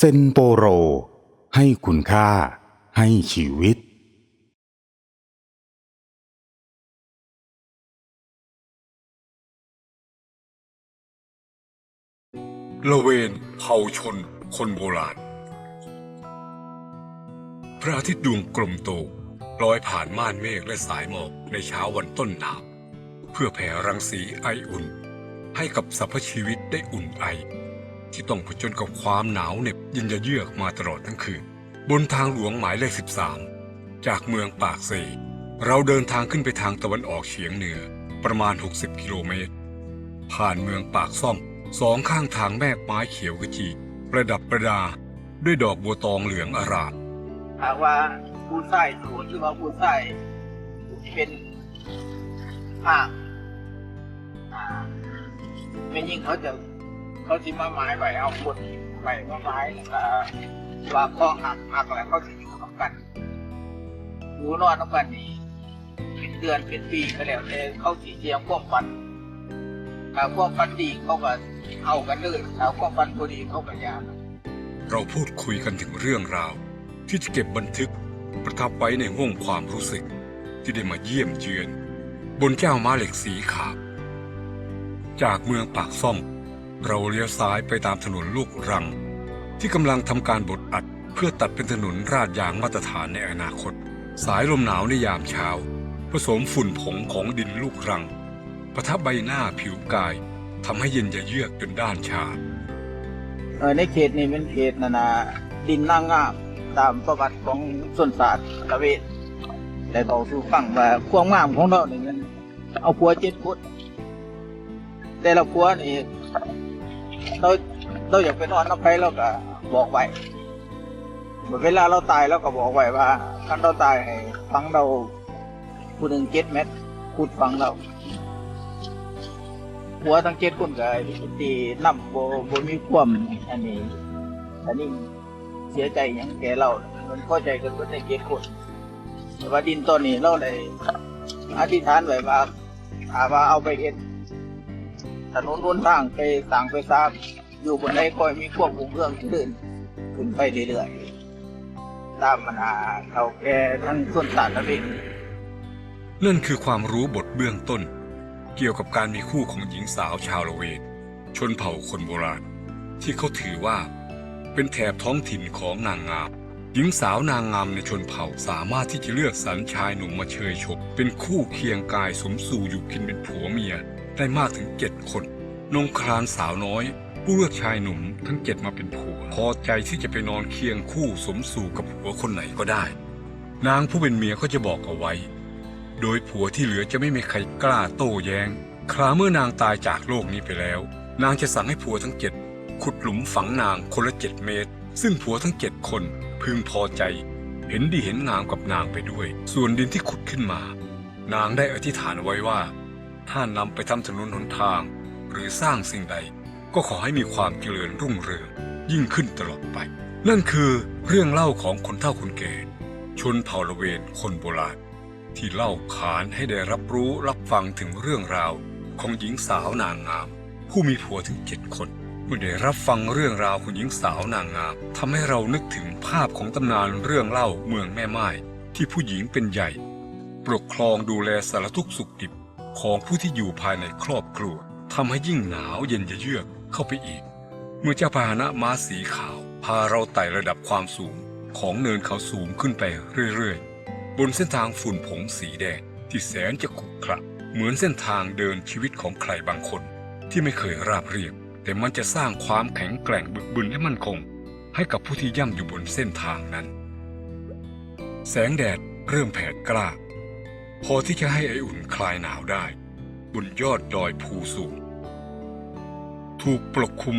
ເຊັນໂປໂຣ ໃຫ້ຄຸນຄ່າ ໃຫ້ຊີວິດ. ລະເວນເຜົ່າຊົນຄົນໂບລານ. ພະອາທິດດວງກົມໂຕລອຍຜ່ານມ່ານເມກ ແລະ ສາຍໝອກໃນເຊົ້າວັນຕົ້ນໜາວ ເພື່ອແຜ່ລັງສີໄອອຸ່ນໃຫ້ກັບສັບພະຊີວິດໄດ້ອຸ່ນໄອ ທີ່ຕ້ອງຜະຈົນກັບຄວາມໜາວເໜັບເຢັນຢະເຍືອກມາຕະຫຼອດທັງຄືນ. ບົນທາງຫຼວງໝາຍເລກສິບສາມ ຈາກເມືອງປາກເຊ, ເຮົາເດີນທາງຂຶ້ນໄປທາງຕາເວັນອອກສຽງເໜືອປະມານຫົກສິບກິໂລເມດ, ຜ່ານເມືອງປາກຊ່ອມ, ສອງຂ້າງທາງແມກໄມ້ຂຽວຂະຈີ ປະດັບປະດາດ້ວຍດອກບົວຕອງເຫຼືອງອາຣາມ. ຫາກວ່າຜູ້ຊາຍໂສດ ຫຼືວ່າຜູ້ຊາຍເປັນ ອ່າ ອ່າ ແມ່ຍິງເຂົາຈະ ເຂົາຊິມາໝາຍໄວ້ ເອົາຄົນໄວ້ມາໝາຍ ແລ້ວກໍວ່າຂໍຮັກ ຮັກແລ້ວເຂົາຊິຢູ່ນຳກັນ ຢູ່ນອນນຳກັນນີ້ເປັນເດືອນເປັນປີກໍແລ້ວແຕ່ ເຂົາຊິຕຽມຄວາມຝັນ ຖ້າຄວາມຝັນດີເຂົາກໍເອົາກັນເລີຍ ຖ້າຄວາມຝັນບໍ່ດີເຂົາກໍຢ່າ. ເຮົາພູດຄຸຍກັນເຖິງເລື່ອງລາວ ທີ່ຈະເກັບບັນທຶກປະທັບໄວ້ໃນຫ້ວງຄວາມຮູ້ສຶກທີ່ໄດ້ມາຢ້ຽມເຢືອນບົນເຈົ້າມ້າເຫຼັກສີຂາວ. ຈາກເມືອງປາກຊ່ອມ, ເຮົາລ້ຽວຊ້າຍໄປຕາມຖະໜົນລູກລັງ ທີ່ກຳລັງທຳການບົດອັດ ເພື່ອຕັດເປັນຖະໜົນລາດຢາງມາດຕະຖານໃນອະນາຄົດ. ສາຍລົມໜາວໃນຍາມເຊົ້າ ປະສົມຝຸ່ນຜົງຂອງດິນລູກລັງ ປະທະໃບໜ້າຜິວກາຍ ທຳໃຫ້ເຢັນຢະເຍືອກຈົນດ້ານຊາ. ເອີ ໃນເຂດນີ້ເປັນເຂດນັ້ນນະ ດິນນາງງາມ ຕາມປະຫວັດຂອງຊົນຊາດລະເວນໄດ້ເວົ້າສູ່ຟັງວ່າ ຄວາມງາມຂອງລາວນີ້ແມ່ນເອົາຜົວເຈັດຄົນ ແຕ່ລະຜົວນີ້ ລາວ ລາວຢາກໄປນອນນຳໃຜ ລາວກໍບອກໄວ້ ເວລາລາວຕາຍ ລາວກໍບອກໄວ້ວ່າ ຄັນລາວຕາຍໃຫ້ຝັງລາວ ຜູ້ໜຶ່ງເຈັດແມັດ ຂຸດຝັງລາວ. ຜົວທັງເຈັດຄົນກໍທີ່ນຳ ບໍ່ ບໍ່ມີຄວາມອັນນີ້ ອັນນີ້ເສຍໃຈຫຍັງແກ່ລາວ ມັນພໍໃຈກັນເບິດໃນເຈັດຄົນ. ແຕ່ວ່າດິນຕອນນີ້ລາວໄດ້ອະທິຖານໄວ້ວ່າ ຖ້າວ່າເອົາໄປເຮັດຖະໜົນຫົນທາງ ໄປສ້າງໄປສາ ຢູ່ບ່ອນໃດກໍໃຫ້ມີຄວາມຮຸ່ງເຮືອງຈະເລີນຂຶ້ນໄປເລື້ອຍໆ ຕາມບັນຫາເຖົ້າແກ່ທັງຊົນຊາດລະເວນ. ນັ້ນຄືຄວາມຮູ້ບົດເບື້ອງຕົ້ນກ່ຽວກັບການມີຄູ່ຂອງຍິງສາວຊາວລະເວນ ຊົນເຜົ່າຄົນໂບລານ ທີ່ເຂົາຖືວ່າເປັນແຖບທ້ອງຖິ່ນຂອງນາງງາມ. ຍິງສາວນາງງາມໃນຊົນເຜົ່າສາມາດທີ່ຈະເລືອກສັນຊາຍໜຸ່ມມາເຊີຍຊົກເປັນຄູ່ຄຽງກາຍ ສົມສູ່ຢູ່ກິນເປັນຜົວເມຍໄດ້ມາກເຖິງເຈັດຄົນ. ນົງຄລານສາວນ້ອຍ ຜູ້ເລືອກຊາຍໜຸ່ມທັງເຈັດມາເປັນຜົວ ພໍໃຈທີ່ຈະໄປນອນຄຽງຄູ່ສົມສູ່ກັບຜົວຄົນໃດກໍໄດ້. ນາງຜູ້ເປັນເມຍກໍຈະບອກເອົາໄວ້ ໂດຍຜົວທີ່ເຫຼືອຈະໄມ່ມີໃຜກ້າໂຕ້ແຍ້ງ. ຄຣາວເມື່ອນາງຕາຍຈາກໂລກນີ້ໄປແລ້ວ, ນາງຈະສັ່ງໃຫ້ຜົວທັງເຈັດຂຸດຫຼຸມຝັງນາງຄົນລະເຈັດເມດ, ຊຶ່ງຜົວທັງເຈັດຄົນເພິ່ງພໍໃຈ ເຫັນດີເຫັນງາມກັບນາງໄປດ້ວຍ. ສ່ວນດິນທີ່ຂຸດຂຶ້ນມາ, ນາງໄດ້ອະທິຖານໄວ້ວ່າ ຖ້ານຳໄປທຳຖະໜົນຫົນທາງ ຫຼື ສ້າງສິ່ງໃດ ກໍຂໍໃຫ້ມີຄວາມຈະເລີນຮຸ່ງເຮືອງຍິ່ງຂຶ້ນຕະຫຼອດໄປ. ນັ້ນຄືເລື່ອງເລົ່າຂອງຄົນເຖົ້າຄົນແກ່ ຊົນເຜົ່າລະເວນຄົນໂບລານ ທີ່ເລົ່າຂານໃຫ້ໄດ້ຮັບຮູ້ຮັບຟັງເຖິງເລື່ອງລາວຂອງຍິງສາວນາງງາມ ຜູ້ມີຜົວເຖິງເຈັດຄົນ. ເມື່ອໄດ້ຮັບຟັງເລື່ອງລາວຂອງຍິງສາວນາງງາມ ທຳໃຫ້ເຮົານຶກເຖິງພາບຂອງຕຳນານເລື່ອງເລົ່າເມືອງແມ່ໝ້າຍ ທີ່ຜູ້ຍິງເປັນໃຫຍ່ ປົກຄອງດູແລສາລະທຸກສຸກດິບຂອງຜູ້ທີ່ຢູ່ພາຍໃນຄອບຄົວ ທຳໃຫ້ຍິ່ງໜາວເຢັນຢະເຍືອກເຂົ້າໄປອີກ. ເມື່ອເຈົ້າພາຫະນະມ້າສີຂາວພາເຮົາໄຕ່ລະດັບຄວາມສູງຂອງເນີນເຂົາສູງຂຶ້ນໄປເລື້ອຍໆ ບົນເສັ້ນທາງຝຸ່ນຜົງສີແດງທີ່ແສນຈະຂຸຂະ ເໝືອນເສັ້ນທາງເດີນຊີວິດຂອງໃຄບາງຄົນທີ່ໄມ່ເຄີຍລາບລຽບ, ແຕ່ມັນຈະສ້າງຄວາມແຂງແກຮ່ງ, ບຶກບຶນ ແລະ ໝັ້ນຄົງໃຫ້ກັບຜູ້ທີ່ຍ່ຳຢູ່ບົນເສັ້ນທາງນັ້ນ. ແສງແດດເລີ່ມແຜດກ້າ ພໍທີ່ຈະໃຫ້ໄອອຸ່ນຄລາຍໜາວໄດ້. ບົນຍອດດອຍພູສູງ ຖືກປົກຄຸມ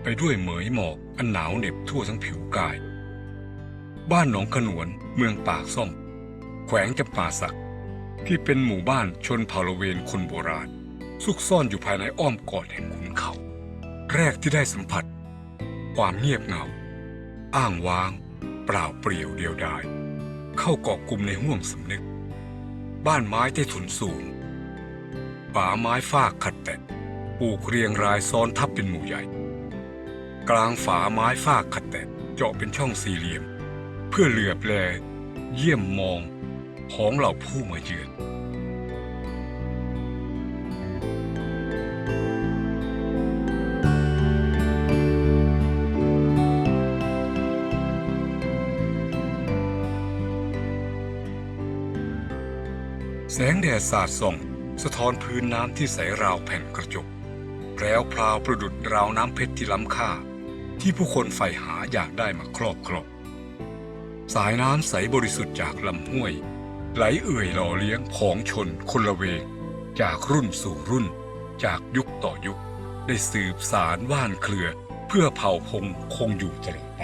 ໄປດ້ວຍເໝີຍໝອກອັນໜາວເໜັບທົ່ວທັງຜິວກາຍ. ບ້ານໜອງຂະໜວນ ເມືອງປາກຊ່ອມ ແຂວງຈຳປາສັກ ທີ່ເປັນໝູ່ບ້ານຊົນເຜົ່າລະເວນຄົນໂບລານ ຊຸກຊ້ອນຢູ່ພາຍໃນອ້ອມກອດແຫ່ງຂຸນເຂົາ. ແລກທີ່ໄດ້ສຳຜັດຄວາມງຽບເຫງົາ, ອ້າງວ້າງ, ເປົ່າເປົ່ຽວ, ດຽວດາຍ, ເຂົ້າເກາະກຸ່ມໃນຫ້ວງສຳນຶກ. ບ້ານໄມ້ໃຕ້ຖົນສູງ, ປ່າໄມ້ຟາກຂັດແຕະ ປູກລຽງລາຍຊ້ອນທັບເປັນໝູ່ໃຫຍ່. ກາງຝາໄມ້ຟາກຂັດແຕະເຈາະເປັນຊ່ອງສີ່ຫຼ່ຽມ ເພື່ອເຫຼືອບແລຢ້ຽມມອງຂອງເຫຼົ່າຜູ້ມາເຢືອນ. ແສງແດດສາດສ່ອງ ສະທ້ອນພື້ນນ້ຳທີ່ໃສລາວແຜ່ນກະຈົກ ແພລວພຣາວປະດຸດລາວນ້ຳເພັດທີ່ລ້ຳຄ່າ ທີ່ຜູ້ຄົນໃຝ່ຫາຢາກໄດ້ມາຄອບຄອງ. ສາຍນ້ຳໃສບໍລິສຸດຈາກລຳຫ້ວຍ ໄຫຼເອື້ອຍຫຼໍ່ລ້ຽງຜອງຊົນຄົນລະເວງ ຈາກລຸ້ນສູ່ລຸ້ນ ຈາກຍຸກຕໍ່ຍຸກ ໄດ້ສືບສານຫວ່ານເຄືອ ເພື່ອເຜົ່າພົງຄົງຢູ່ຕະຫຼອດໄປ.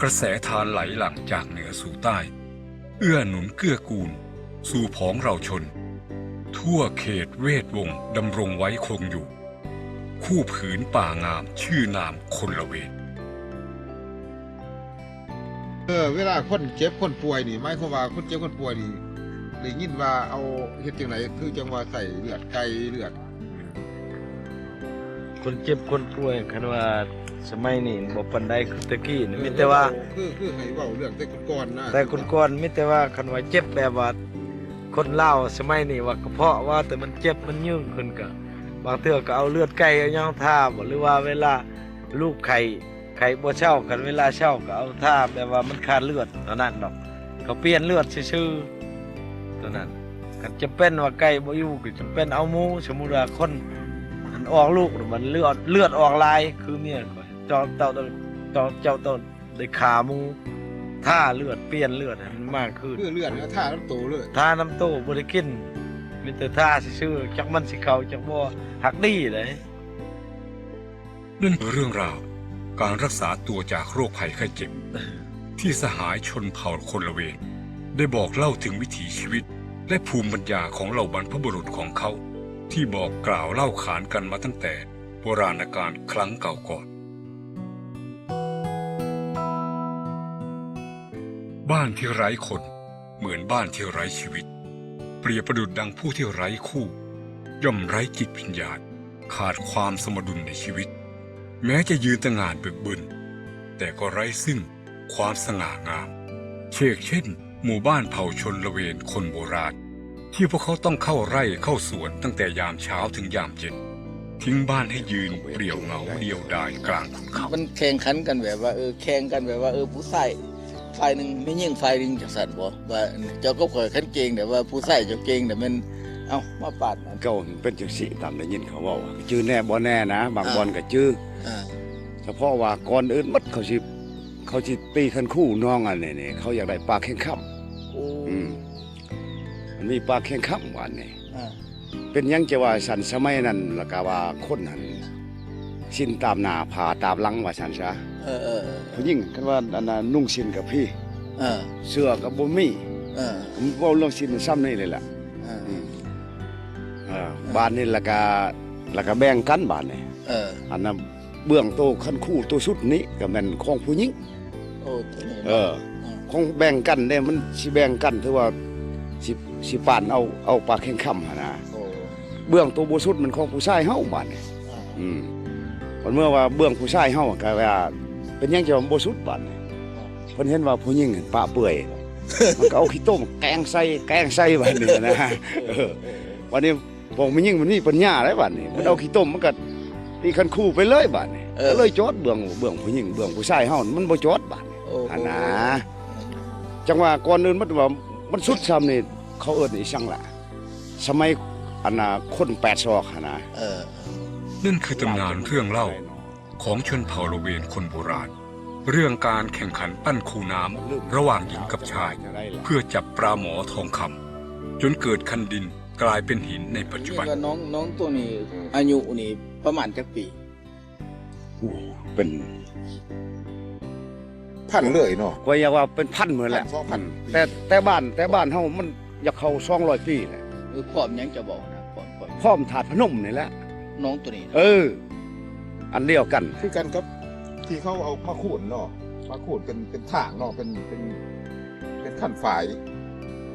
ກະແສທານໄຫຼຫຼັ່ງຈາກເໜືອສູ່ໃຕ້ ເອື້ອໜູນເກື້ອກູນສູ່ຜອງເຫຼົ່າຊົນ ທົ່ວເຂດເວດວົງດຳລົງໄວ້ຄົງຢູ່ ຄູ່ຜືນປ່າງາມຊື່ນາມຄົນລະເວງ. ເອີ ເວລາຄົນເຈັບຄົນປ່ວຍນີ້ ໝາຍຄວາມວ່າຄົນເຈັບຄົນປ່ວຍນີ້ ໄດ້ຍິນວ່າເອົາເຮັດຈັ່ງໃດ? ຄືຈັ່ງວ່າໃສ່ເລືອດໄກ່ ເລືອດ ຄົນເຈັບຄົນປ່ວຍ ຄັນວ່າສະໄໝນີ້ບໍ່ປານໃດຄືແຕ່ກີ້ນີ້ ມີແຕ່ວ່າ ຄື ຄືໃຫ້ເວົ້າເລື່ອງແຕ່ກ່ອນໆນະ ແຕ່ກ່ອນໆ ມີແຕ່ວ່າຄັນວ່າເຈັບແບບວ່າ ຄົນລາວສະໄໝນີ້ວ່າກະເພາະ ວ່າແຕ່ມັນເຈັບມັນຍືງ ເພິ່ນກະບາງເທື່ອກະເອົາເລືອດໄກ່ເອົາຫຍັງທາບໍ ຫຼືວ່າເວລາລູກໄຂ້ ໄຂ້ບໍ່ເຊົາ ຄັນເວລາເຊົາກະເອົາທາ ແບບວ່າມັນຂາດເລືອດເທົ່ານັ້ນດອກ ເຂົາປ່ຽນເລືອດຊື່ໆ ເທົ່ານັ້ນ. ຄັນຈຳເປັນວ່າໄກ່ບໍ່ຢູ່ ກະຈຳເປັນເອົາໝູ ສົມມຸດວ່າຄົນມັນອອກລູກ ມັນເລືອດ ເລືອດອອກຫຼາຍ ຄືເມຍຂ້ອຍ ເຈົ້າ ເຈົ້າ ເຈົ້າ ເຈົ້າຕ້ອງໄດ້ຂ້າໝູ ທາເລືອດ ປ່ຽນເລືອດໃຫ້ມັນມາຄືນ ຄືເລືອດເນາະ ທານຳໂຕເລີຍ ທານຳໂຕ ບໍ່ໄດ້ກິນ ມີແຕ່ທາຊື່ໆ ຈັກມັນຊິເຂົ້າຈັກບໍ່ ຫາກດີເດ້. ນັ້ນຄືເລື່ອງລາວການລັກສາຕົວຈາກໂລກໄພໄຂ້ເຈັບ ທີ່ສະຫາຍຊົນເຜົ່າຄົນລະເວງ ໄດ້ບອກເລົ່າເຖິງວິຖີຊີວິດ ແລະ ພູມປັນຍາຂອງເຫຼົ່າບັນພະບຸລຸດຂອງເຂົາ ທີ່ບອກກ່າວເລົ່າຂານກັນມາຕັ້ງແຕ່ໂບລານະການຄັ້ງເກົ່າກ່ອນ. ບ້ານທີ່ໄຮ້ຄົນ ເໝືອນບ້ານທີ່ໄຮ້ຊີວິດ ປຽບປະດຸດດັ່ງຜູ້ທີ່ໄຮ້ຄູ່ ຍ່ອມໄຮ້ຈິດວິນຍານ ຂາດຄວາມສະໝະດຸນໃນຊີວິດ ແມ້ຈະຢືນຕະຫງ່ານເບີກເບິ່ນ ແຕ່ກໍໄຮ້ຊຶ່ງຄວາມສະຫງ່າງາມ ເຊກເຊັ່ນ ໝູ່ບ້ານເຜົ່າຊົນລະເວນຄົນໂບລານ ທີ່ພວກເຂົາຕ້ອງເຂົ້າໄຮ່ເຂົ້າສວນຕັ້ງແຕ່ຍາມເຊົ້າເຖິງຍາມເຢັນ ຖິ້ງບ້ານໃຫ້ຢືນປ່ຽວເຫງົາດ່ຽວດາຍກາງຂຸນເຂົາ. ມັນແຂ່ງຂັນກັນແບບວ່າ ເອີ ແຂ່ງກັນແບບວ່າ ເອີ ຜູ້ຊາຍຝ່າຍໜຶ່ງ ແມ່ຍິງຝ່າຍໜຶ່ງ ຈັ່ງຊັ້ນບໍ? ວ່າເຈົ້າກັບຂ້ອຍຄັນເກັ່ງແດ່ ວ່າຜູ້ຊາຍເຈົ້າເກັ່ງແດ່ ແມ່ນ ເອົ້າ ມາປາດກັນ. ເກົ່າເປັນຈັ່ງຊີ້ ຕາມໄດ້ຍິນເຂົາເວົ້າ ຈື່ແນ່ບໍ່ແນ່ນະ ບາງບ່ອນກະຈື່ ສະເພາະວ່າກ່ອນອື່ນໝົດ ເຂົາຊິ ເຂົາຊິຕີຄັນຄູນ້ອງອັນນີ້ນີ້ ເຂົາຢາກໄດ້ປາແຂ່ງຄຳ. ໂອ້ ອືມ ມັນມີປາແຂ່ງຄຳບາດນີ້ ເປັນຫຍັງຈະວ່າຊັ້ນ ສະໄໝນັ້ນ ລະກະວ່າຄົນຫັ້ນສິ້ນຕາມໜ້າ ຜ້າຕາມຫຼັງວ່າຊັ້ນຊະ. ເອີ ເອີ ເອີ ຜູ້ຍິງຄັນວ່າອັນນ່າ ນຸ່ງສິ້ນກະພີ ເອີ ເສື້ອກະບໍ່ມີ ເອີ ເວົ້າເລື່ອງສິ້ນຊ່ຳນີ້ເລີຍລະ. ເອີ ອືມ ເອີ ບາດນີ້ລະກະ ລະກະແບ່ງກັນບາດນີ້ ເອີ ອັນນ່າ ເບື້ອງໂຕຄັນຄູໂຕສຸດນີ້ກະແມ່ນຂອງຜູ້ຍິງ. ໂອ້ ໂຕນີ້ ເອີ ເນາະ ອືມ ຂອງແບ່ງກັນເດ້ ມັນຊິແບ່ງກັນ ຖືວ່າຊິ ຊິປານເອົາ ເອົາປາແຂ່ງຄຳຫັ້ນນະ. ໂອ້ ເບື້ອງໂຕບໍ່ສຸດມັນຂອງຜູ້ຊາຍເຮົາບາດນີ້. ອືມ ບັດເມື່ອວ່າເບື້ອງຜູ້ຊາຍເຮົາກະວ່າ ເປັນຫຍັງຈະບໍ່ສຸດບາດນີ້? ເພິ່ນເຫັນວ່າຜູ້ຍິງຫັ້ນປະເປື່ອຍ ມັນກະເອົາຂີ້ຕົມແກງໃສ່ ແກງໃສ່ບາດນີ້ນະ. ເອີ ເອີ ເອີ ບາດນີ້ ພວກແມ່ຍິງມັນມີປັນຍາໄດ໋ບາດນີ້ ເອີ ມັນເອົາຂີ້ຕົມ ມັນກະຕີຄັນຄູໄປເລີຍບາດນີ້. ເອີ ກະເລີຍຈອດເບື້ອງ ເບື້ອງຜູ້ຍິງ ເບື້ອງຜູ້ຊາຍເຮົາມັນບໍ່ຈອດບາດນີ້. ໂອ້ ຫັ້ນນະ ຈັ່ງວ່າກ່ອນອື່ນມັນວ່າ ມັນສຸດຊ່ຳນີ້ ເຂົາເອີ້ນອີ່ຫຍັງລະ ສະໄໝອັນນ່າ ຄົນແປດສອກຫັ້ນນະ. ເອີ ນັ້ນຄືຕຳນານເລື່ອງເລົ່າຂອງຊົນເຜົ່າລະເວນຄົນໂບລານ ເລື່ອງການແຂ່ງຂັນປັ້ນຄູນ້ຳລະຫວ່າງຍິງກັບຊາຍ ເພື່ອຈັບປາໝໍທອງຄຳ ຈົນເກີດຄັນດິນ ກາຍເປັນຫີນໃນປັດຈຸບັນ. ແມ່ນວ່ານ້ອງ ນ້ອງໂຕນີ້ອາຍຸນີ້ປະມານຈັກປີ? ໂອ້ ເປັນພັນເລີຍເນາະ ຂ້ອຍຢາກວ່າເປັນພັນໝົດແຫຼະ ພັນສອງພັນ ແຕ່ ແຕ່ບ້ານ ແຕ່ບ້ານເຮົາມັນຢາກເຂົ້າສອງຮ້ອຍປີແຫຼະ. ເອີ ພ້ອມຫຍັງຈະເວົ້ານະ? ພ້ອມ ພ້ອມ ພ້ອມທາດພະນົມນີ້ແຫຼະ ນ້ອງໂຕນີ້ນະ. ເອີ ອັນດຽວກັນ ຄືກັນກັບທີ່ເຂົາເອົາມາຄູນເນາະ ມາຄູນເປັນ ເປັນທາງເນາະ ເປັນ ເປັນ ເປັນຄັນຝາຍ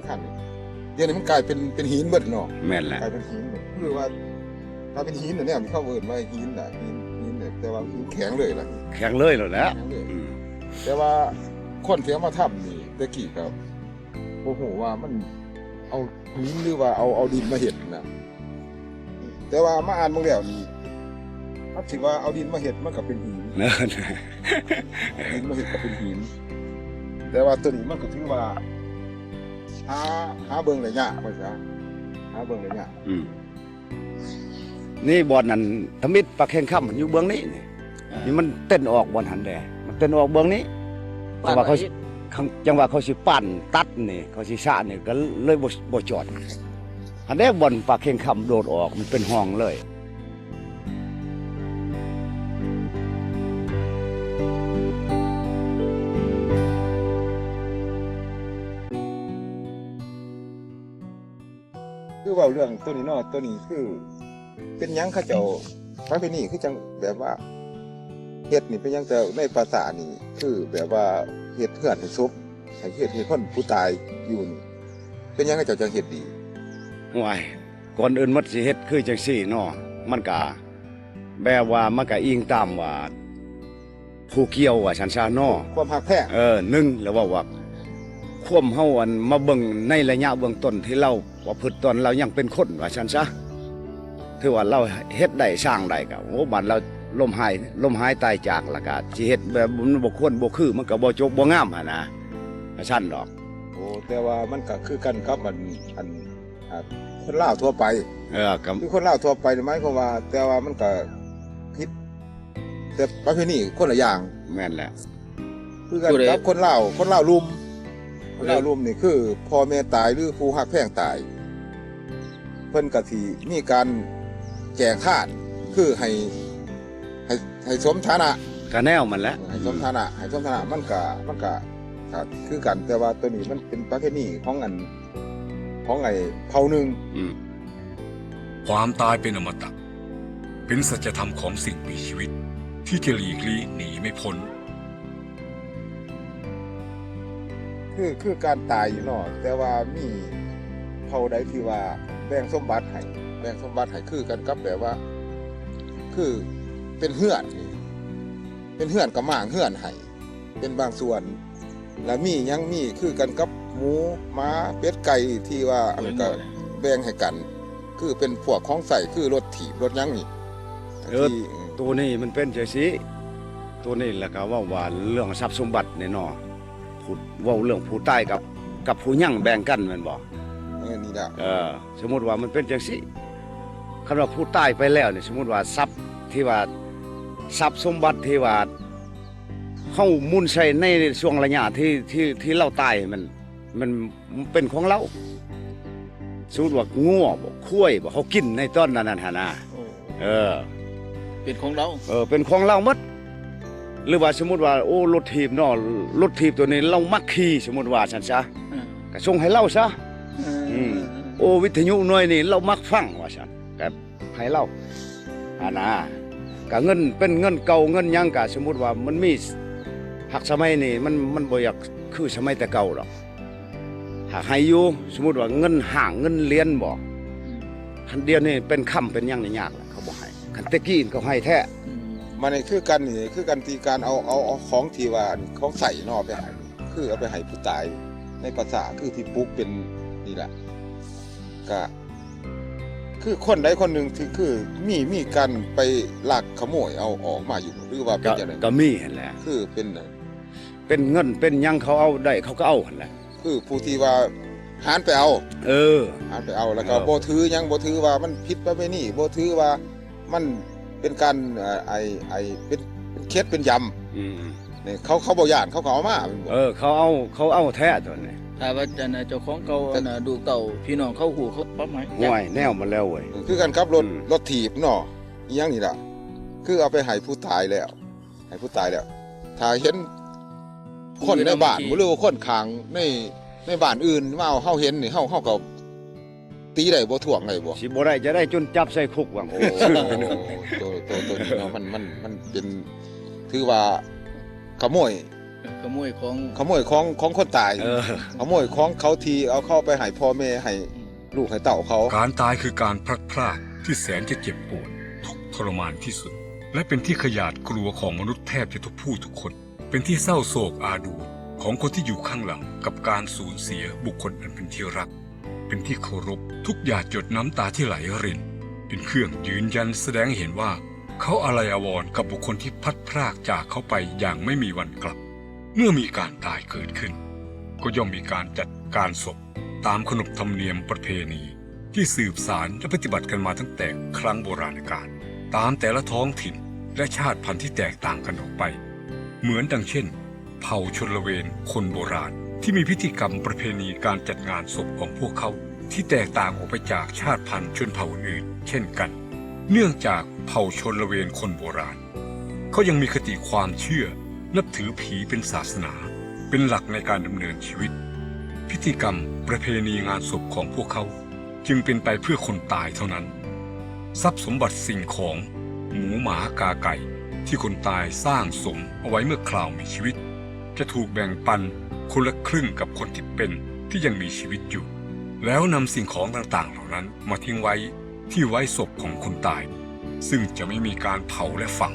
ຄັນ ດຽວນີ້ມັນກາຍເປັນ ເປັນຫີນເບິດເນາະ. ແມ່ນແຫຼະ ກາຍເປັນຫີນເບິດ ຄືວ່າ ຖ້າເປັນຫີນແນວນີ້ເຂົາເອີ້ນວ່າຫີນນະ ຫີນ ຫີນ ແຕ່ວ່າຫີນແຂງເລີຍລະ ແຂງເລີຍໂລດແຫຼະ. ແຂງເລີຍ ອືມ ແຕ່ວ່າຄົນທີ່ເອົາມາທຳນີ້ ແຕ່ກີ້ກໍບໍ່ຮູ້ວ່າມັນເອົາຫີນ ຫຼືວ່າເອົາ ເອົາດິນມາເຮັດນະ. ແຕ່ວ່າມາອ່ານເບິ່ງແລ້ວນີ້ ມັນຊິວ່າເອົາດິນມາເຮັດ ມັນກໍເປັນຫີນ ເອີ ເອົາດິນມາເຮັດກໍເປັນຫີນ. ແຕ່ວ່າໂຕນີ້ມັນກໍຖືວ່າ ຫາ ຫາເບິ່ງໄດ້ຍາກ ວ່າຊະ ຫາເບິ່ງໄດ້ຍາກ. ອືມ ນີ້ບ່ອນນັ້ນ ທຳອິດປາແຂ້ງຄຳຢູ່ເບື້ອງນີ້ນີ້ ອ່າ ນີ້ມັນເຕັ້ນອອກບ່ອນຫັ້ນແດ່ ມັນເຕັ້ນອອກເບື້ອງນີ້. ແຕ່ວ່າເຂົາ ຈັ່ງວ່າເຂົາຊິປານຕັດນີ້ ເຂົາຊິສະນີ້ ກໍເລີຍບໍ່ ບໍ່ຈອດ. ອັນໃດບ່ອນປາແຂ້ງຄຳໂດດອອກ ມັນເປັນຮ່ອງເລີຍ. ຄືເວົ້າເລື່ອງໂຕນີ້ເນາະ ໂຕນີ້ຄືເປັນຫຍັງເຂົາເຈົ້າ ປະເພນີຄືຈັ່ງແບບວ່າເຮັດນີ້ ເປັນຫຍັງ ແຕ່ໃນປ່າຊ້ານີ້ ຄືແບບວ່າເຮັດເຮືອນໃຫ້ສົບ ໃຫ້ເຮັດໃຫ້ຄົນຜູ້ຕາຍຢູ່ນີ້ ເປັນຫຍັງເຂົາເຈົ້າຈັ່ງເຮັດດີ? ໂອ້ຍ ກ່ອນອື່ນໝົດຊິເຮັດຄືຈັ່ງຊີ້ເນາະ ມັນກະແບບວ່າມັນກະອີງຕາມວ່າ ຜູ້ກ່ຽວວ່າຊັ້ນຊະເນາະ ຄວາມຮັກແທ້. ເອີ ໜຶ່ງ ແລ້ວເວົ້າວ່າ ຄວາມເຮົາ ອັນ ມາເບິ່ງໃນໄລຍະເບື້ອງຕົ້ນທີ່ລາວປະພຶດຕອນລາວຍັງເປັນຄົນວ່າຊັ້ນຊະ ຖືວ່າລາວເຮັດໄດ້ສ້າງໄດ້ກໍ ໂອ້ ບາດລາວລົ້ມຫາຍ ລົ້ມຫາຍຕາຍຈາກ ແລ້ວກໍຊິເຮັດແບບມັນບໍ່ຄວນບໍ່ຄື ມັນກໍບໍ່ຈົບບໍ່ງາມຫັ້ນນະ ວ່າຊັ້ນດອກ. ໂອ້ ແຕ່ວ່າມັນກໍຄືກັນກັບ ອັນ ອັນ ອ່າ ຄົນລາວທົ່ວໄປ ເອີ ກໍຄືຄົນລາວທົ່ວໄປນີ້ ໝາຍຄວາມວ່າ ແຕ່ວ່າມັນກໍຜິດ ແຕ່ປະເພນີຄົນລະຢ່າງ. ແມ່ນແຫຼະ ຄືກັນກັບຄົນລາວ ຄົນລາວລຸ່ມ ຄົນລາວລຸ່ມນີ້ຄືພໍ່ແມ່ຕາຍ ຫຼື ຜູ້ຮັກແພງຕາຍ ເພິ່ນກໍຊິມີການແຈກທານ ຄືໃຫ້ ໃຫ້ ໃຫ້ສົມຖານະ ກະແນວມັນແຫຼະ ໃຫ້ສົມຖານະ ໃຫ້ສົມຖານະ ມັນກະ ມັນກະ ກະຄືກັນ ແຕ່ວ່າໂຕນີ້ມັນເປັນປະເພນີຂອງອັນ ຂອງໄອ້ເຜົ່າໜຶ່ງ. ອືມ ความตายเป็นอมตะ เป็นสัจธรรมของสิ่งมีชีวิตที่จะหลีกลี่หนีไม่พ้น. ຄື ຄືການຕາຍຢູ່ເນາະ ແຕ່ວ່າມີເຜົ່າໃດທີ່ວ່າແບ່ງສົມບັດໃຫ້ ແບ່ງສົມບັດໃຫ້ ຄືກັນກັບແບບວ່າ ຄືເປັນເຮືອນນີ້ ເປັນເຮືອນກໍມ້າງເຮືອນໃຫ້ ເປັນບາງສ່ວນ ລະມີຫຍັງ ມີຄືກັນກັບໝູ ໝາ ເປັດ ໄກ່ ທີ່ວ່າອັນກໍແບ່ງໃຫ້ກັນ ຄືເປັນພວກຂອງໃຊ້ ຄືລົດຖີບລົດຫຍັງນີ້. ເອີ ທີ່ ໂຕນີ້ມັນເປັນຈັ່ງຊີ້ ໂຕນີ້ລະກະເວົ້າວ່າເລື່ອງຊັບສົມບັດນີ້ເນາະ ຜູ້ ເວົ້າເລື່ອງຜູ້ຕາຍກັບ ກັບຜູ້ຍັງແບ່ງກັນແມ່ນບໍ່? ເອີ ນີ້ລະ ເອີ ສົມມຸດວ່າມັນເປັນຈັ່ງຊີ້ ຄັນວ່າຜູ້ຕາຍໄປແລ້ວນີ້ ສົມມຸດວ່າຊັບທີ່ວ່າ ຊັບສົມບັດທີ່ວ່າ ເຮົາໝູນໃຊ້ໃນຊ່ວງໄລຍະທີ່ ທີ່ ທີ່ລາວຕາຍ ມັນ ມັນເປັນຂອງລາວ. ສົມມຸດວ່າງົວບໍ ຄວາຍບໍ ເຮົາກິນໃນຕອນນັ້ນຫັ້ນນະ ໂອ້ ເອີ ເປັນຂອງລາວ ເອີ ເປັນຂອງລາວໝົດ. ຫຼືວ່າສົມມຸດວ່າ ໂອ້ ລົດຖີບເນາະ ລົດຖີບໂຕນີ້ລາວມັກຂີ່ ສົມມຸດວ່າຊັ້ນຊະ ເອີ ກະສົ່ງໃຫ້ລາວຊະ. ເອີ ອືມ ໂອ້ ວິທະຍຸໜ່ວຍນີ້ລາວມັກຟັງ ວ່າຊັ້ນ ກະ ໃຫ້ລາວ ອັນນະ ກະເງິນເປັນເງິນເກົ່າເງິນຫຍັງ ກະສົມມຸດວ່າມັນມີ ຫາກສະໄໝນີ້ມັນ ມັນບໍ່ຢາກຄືສະໄໝແຕ່ເກົ່າດອກ ຫາກໃຫ້ຢູ່. ສົມມຸດວ່າເງິນຫ້າງເງິນຫຼຽນບໍ ຄັນດຽວນີ້ເປັນຄຳເປັນຫຍັງນີ້ຍາກລະ ເຂົາບໍ່ໃຫ້. ຄັນແຕ່ກີ້ເຂົາໃຫ້ແທ້ ອືມ ມັນນີ້ຄືກັນ ນີ້ຄືກັນທີ່ການເອົາ ເອົາ ເອົາຂອງທີ່ວ່າຂອງໃຊ້ເນາະ ເອົາໄປໃຫ້ ຄືເອົາໄປໃຫ້ຜູ້ຕາຍໃນປ່າຊ້າ ຄືທີ່ປຸກເປັນນີ້ລະ ກະ ຄືຄົນໃດຄົນໜຶ່ງທີ່ຄືມີ ມີການໄປລັກຂະໂມຍເອົາອອກມາຢູ່ ຫຼືວ່າເປັນຈັ່ງໃດ? ກໍມີຫັ້ນແຫຼະ ຄືເປັນ ເປັນເງິນເປັນຫຍັງເຂົາເອົາໄດ້ ເຂົາກໍເອົາຫັ້ນແຫຼະ ຄືຜູ້ທີ່ວ່າຫານໄປເອົາ ເອີ ຫານໄປເອົາ ແລ້ວກໍ ເອີ ບໍ່ຖືຫຍັງ ບໍ່ຖືວ່າມັນຜິດປະເພນີ ບໍ່ຖືວ່າມັນເປັນການ ເອີ ໄອ້ ໄອ້ ເປັນ ເປັນເຂັດເປັນຢຳ ອືມ ນີ້ເຂົາ ເຂົາບໍ່ຢ້ານ ເຂົາກໍເອົາມາແມ່ນບໍ່? ເອີ ເຂົາເອົາ ເຂົາເອົາແທ້ຕົວນີ້ ຖ້າວ່າອັນເຈົ້າຂອງເກົ່າ ແຕ່ ອັນນ່າ ລູກເຕົ້າພີ່ນ້ອງເຂົາຮູ້ ເຂົາປັບໃຫ້. ໂອ້ຍ ແນວມັນແລ້ວເວີຍ ຄືກັນກັບລົດ ອືມ ລົດຖີບເນາະ ອີຫຍັງນີ້ລະ ຄືເອົາໄປໃຫ້ຜູ້ຕາຍແລ້ວ ໃຫ້ຜູ້ຕາຍແລ້ວ ຖ້າເຫັນຄົນໃນບ້ານ ຫຼືວ່າຄົນຂ້າງໃນ ໃນບ້ານອື່ນມາເອົາ ເຮົາເຫັນນີ້ ເຮົາ ເຮົາກໍ ຕີໄດ້ບໍ່ ທ້ວງໄດ້ບໍ່? ຊິບໍ່ໄດ້ຈະໄດ້ ຈົນຈັບໃສ່ຄຸກຫວັງ. ໂອ້ ໂຕ ໂຕ ໂຕນີ້ເນາະ ມັນ ມັນ ມັນເປັນ ຖືວ່າຂະໂມຍ ຂະໂມຍຂອງ ຂະໂມຍຂອງ ຂອງຄົນຕາຍ. ເອີ ຂະໂມຍຂອງເຂົາທີ່ເອົາເຂົາໄປໃຫ້ພໍ່ແມ່ ໃຫ້ ອືມ ລູກໃຫ້ເຕົ້າເຂົາ. ການຕາຍຄືການພລັດພລາກທີ່ແສນຈະເຈັບປວດ ທຸກທໍລະມານທີ່ສຸດ ແລະ ເປັນທີ່ຂະຫຍາດກລັວຂອງມະນຸດແທບຈະທຸກຜູ້ທຸກຄົນ. ເປັນທີ່ເສົ້າໂສກອາດູນຂອງຄົນທີ່ຢູ່ຂ້າງຫຼັງກັບການສູນເສຍບຸກຄົນອັນເປັນທີ່ຮັກ ເປັນທີ່ເຄົາລົບທຸກຫຍາດຢົດນ້ຳຕາທີ່ໄຫຼລິນ ເປັນເຄື່ອງຢືນຢັນສະແດງໃຫ້ເຫັນວ່າ ເຂົາອາໄລອາວອນກັບບຸກຄົນທີ່ພລັດພລາກຈາກເຂົາໄປຢ່າງໄມ່ມີວັນກັບ. ເມື່ອມີການຕາຍເກີດຂຶ້ນ ກໍຍ່ອມມີການຈັດການສົບຕາມຂະໜົບທຳນຽມປະເພນີ ທີ່ສືບສານ ແລະ ປະຕິບັດກັນມາຕັ້ງແຕ່ຄັ້ງໂບລານການ ຕາມແຕ່ລະທ້ອງຖິ່ນ ແລະ ຊາດພັນທີ່ແຕກຕ່າງກັນອອກໄປ ເໝືອນດັ່ງເຊັ່ນ ເຜົ່າຊົນລະເວນຄົນໂບລານ ທີ່ມີພິທີກຳປະເພນີການຈັດງານສົບຂອງພວກເຂົາທີ່ແຕກຕ່າງອອກໄປຈາກຊາດພັນຊົນເຜົ່າອື່ນໆເຊັ່ນກັນ. ເນື່ອງຈາກເຜົ່າຊົນລະເວນຄົນໂບລານ ເຂົາຍັງມີຄະຕິຄວາມເຊື່ອນັບຖືຜີເປັນສາສະໜາ ເປັນຫຼັກໃນການດຳເນີນຊີວິດ. ພິທີກຳປະເພນີງານສົບຂອງພວກເຂົາຈຶ່ງເປັນໄປເພື່ອຄົນຕາຍເທົ່ານັ້ນ. ຊັບສົມບັດສິ່ງຂອງ ໝູໝາກາໄກ່ ທີ່ຄົນຕາຍສ້າງສົມເອົາໄວ້ເມື່ອຄລາວມີຊີວິດ ຈະຖືກແບ່ງປັນຄົນລະຄຶ່ງກັບຄົນທີ່ເປັນທີ່ຍັງມີຊີວິດຢູ່ ແລ້ວນຳສິ່ງຂອງຕ່າງໆເຫຼົ່ານັ້ນມາຖິ້ມໄວ້ ທີ່ໄວ້ສົບຂອງຄົນຕາຍ ຊຶ່ງຈະໄມ່ມີການເຜົາ ແລະ ຝັງ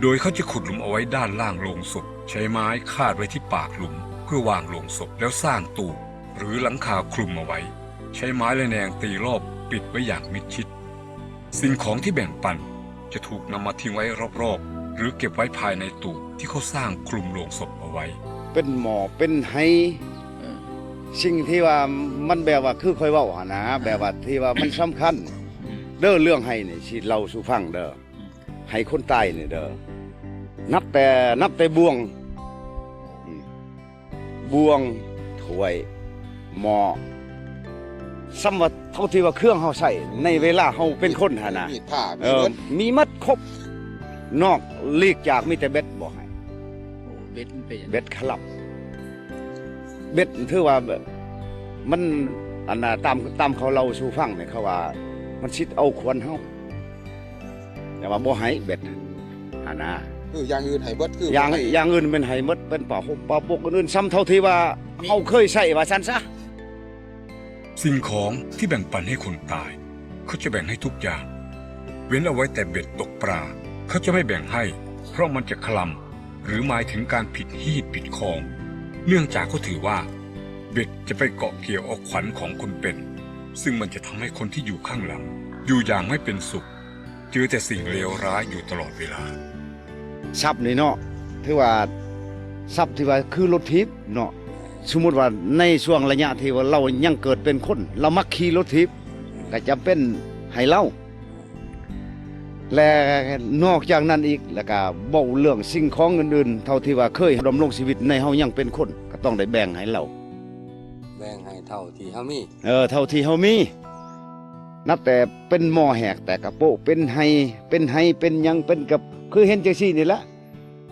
ໂດຍເຂົາຈະຂຸດຫຼຸມເອົາໄວ້ດ້ານລ່າງໂລງສົບ ໃຊ້ໄມ້ຄາດໄວ້ທີ່ປາກຫຼຸມເພື່ອວາງໂລງສົບ ແລ້ວສ້າງຕູບ ຫຼື ຫຼັງຄາຄຸມເອົາໄວ້ ໃຊ້ໄມ້ ແລະ ແນງຕີລອບປິດໄວ້ຢ່າງມິດຊິດ. ສິ່ງຂອງທີ່ແບ່ງປັນຈະຖືກນຳມາຖິ້ມໄວ້ຮອບໆ ຫຼື ເກັບໄວ້ພາຍໃນຕູບທີ່ເຂົາສ້າງຄຸມໂລງສົບເອົາໄວ້. ເປັນໝໍ້ ເປັນໄຫ ເອີ ສິ່ງທີ່ວ່າມັນແບບວ່າຄືຂ້ອຍເວົ້າຫັ້ນນະ ແບບວ່າທີ່ວ່າມັນສຳຄັນ ອືມ ເດີ ເລື່ອງໄຫນີ້ຊິເລົ່າສູ່ຟັງເດີ ອືມ ໄຫຄົນຕາຍນີ້ເດີ ນັບແຕ່ ນັບແຕ່ບ່ວງ ອືມ ບ່ວງ ຖ້ວຍ ໝໍ້ ສ່ຳວ່າເທົ່າທີ່ວ່າເຄື່ອງເຮົາໃຊ້ໃນເວລາເຮົາເປັນຄົນຫັ້ນນະ ມີດພ້າ ເອີ ມີໝົດ ມີໝົດຄົບ ນອກຫຼີກຈາກມີແຕ່ເບັດບໍ່ໃຫ້. ໂອ້ ເບັດມັນເປັນຫຍັງ? ເບັດຄະລຳ ເບັດຖືວ່າແບບ ມັນ ອັນນ່າ ຕາມ ຕາມເຂົາເລົ່າສູ່ຟັງນີ້ ເຂົາວ່າມັນຊິເອົາຂວັນເຮົາ ແຕ່ວ່າບໍ່ໃຫ້ເບັດຫັ້ນນະ ຄືຢ່າງອື່ນໃຫ້ເບິດ ຄື ຢ່າງ ບໍ່ໃຫ້ ຢ່າງອື່ນແມ່ນໃຫ້ໝົດ ເປັນຜ້າຫົ່ມຜ້າປົກອື່ນໆ ສ່ຳເທົ່າທີ່ວ່າ ມີ ເຮົາເຄີຍໃຊ້ວ່າຊັ້ນຊະ. ສິ່ງຂອງທີ່ແບ່ງປັນໃຫ້ຄົນຕາຍ ເຂົາຈະແບ່ງໃຫ້ທຸກຢ່າງ ເວັ້ນເອົາໄວ້ແຕ່ເບັດຕົກປາ ເຂົາຈະໄມ່ແບ່ງໃຫ້ ເພາະມັນຈະຄະລຳ ຫຼື ໝາຍເຖິງການຜິດຮີດຜິດຄອງ ເນື່ອງຈາກເຂົາຖືວ່າ ເບັດຈະໄປເກາະກ່ຽວເອົາຂວັນຂອງຄົນເປັນ ຊຶ່ງມັນຈະທຳໃຫ້ຄົນທີ່ຢູ່ຂ້າງຫຼັງ ຢູ່ຢ່າງໄມ່ເປັນສຸກ ເຈີແຕ່ສິ່ງເລວຮ້າຍຢູ່ຕະຫຼອດເວລາ. ຊັບນີ້ເນາະ ຖືວ່າຊັບທີ່ວ່າຄືລົດຖີບເນາະ ສົມມຸດວ່າໃນຊ່ວງໄລຍະທີ່ວ່າລາວຍັງເກີດເປັນຄົນ ລາວມັກຂີ່ລົດຖີບ ກໍຈຳເປັນໃຫ້ລາວ ແລະ ນອກຈາກນັ້ນອີກ ແລ້ວກໍເວົ້າເລື່ອງສິ່ງຂອງອື່ນໆ ເທົ່າທີ່ວ່າເຄີຍດຳລົງຊີວິດໃນເຮົາຍັງເປັນຄົນ ກໍຕ້ອງໄດ້ແບ່ງໃຫ້ລາວ ແບ່ງໃຫ້ເທົ່າທີ່ເຮົາມີ ເອີ ເທົ່າທີ່ເຮົາມີ ນັບແຕ່ເປັນໝໍ້ແຫກແຕກກະໂປະ ເປັນໄຫ ເປັນໄຫ ເປັນຫຍັງ ເປັນກະ ຄືເຫັນຈັ່ງຊີ້ນີ້ລະ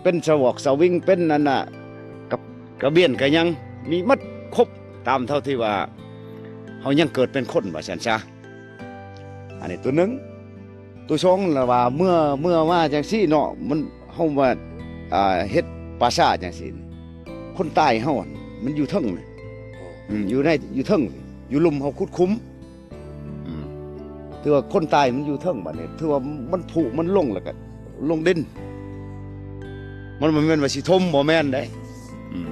ເປັນສະຫວອກສະວິງ ເປັນອັນນ່າ ກະ ກະບຽນກະຫຍັງ ມີໝົດຄົບ ຕາມເທົ່າທີ່ວ່າເຮົາຍັງເກີດເປັນຄົນ ວ່າຊັ້ນຊະ. ອັນນີ້ຕົວໜຶ່ງ ຕົວສອງລະວ່າ ເມື່ອ ເມື່ອມາຈັ່ງຊີ້ເນາະ ມັນ ເຮົາວ່າ ອ່າ ເຮັດປ່າຊ້າຈັ່ງຊີ້ ຄົນຕາຍເຮົາຫັ້ນ ມັນຢູ່ເທິງນະ ອືມ ຢູ່ໃນ ຢູ່ເທິງ ຢູ່ລຸ່ມເຮົາຂຸດຂຸມ ອືມ ຖືວ່າຄົນຕາຍມັນຢູ່ເທິງ ບາດນີ້ຖືວ່າມັນຜຸມັນລົງ ແລ້ວກໍລົງດິນ ມັນບໍ່ແມ່ນວ່າຊິຖົມ ບໍ່ແມ່ນເດ້ ອືມ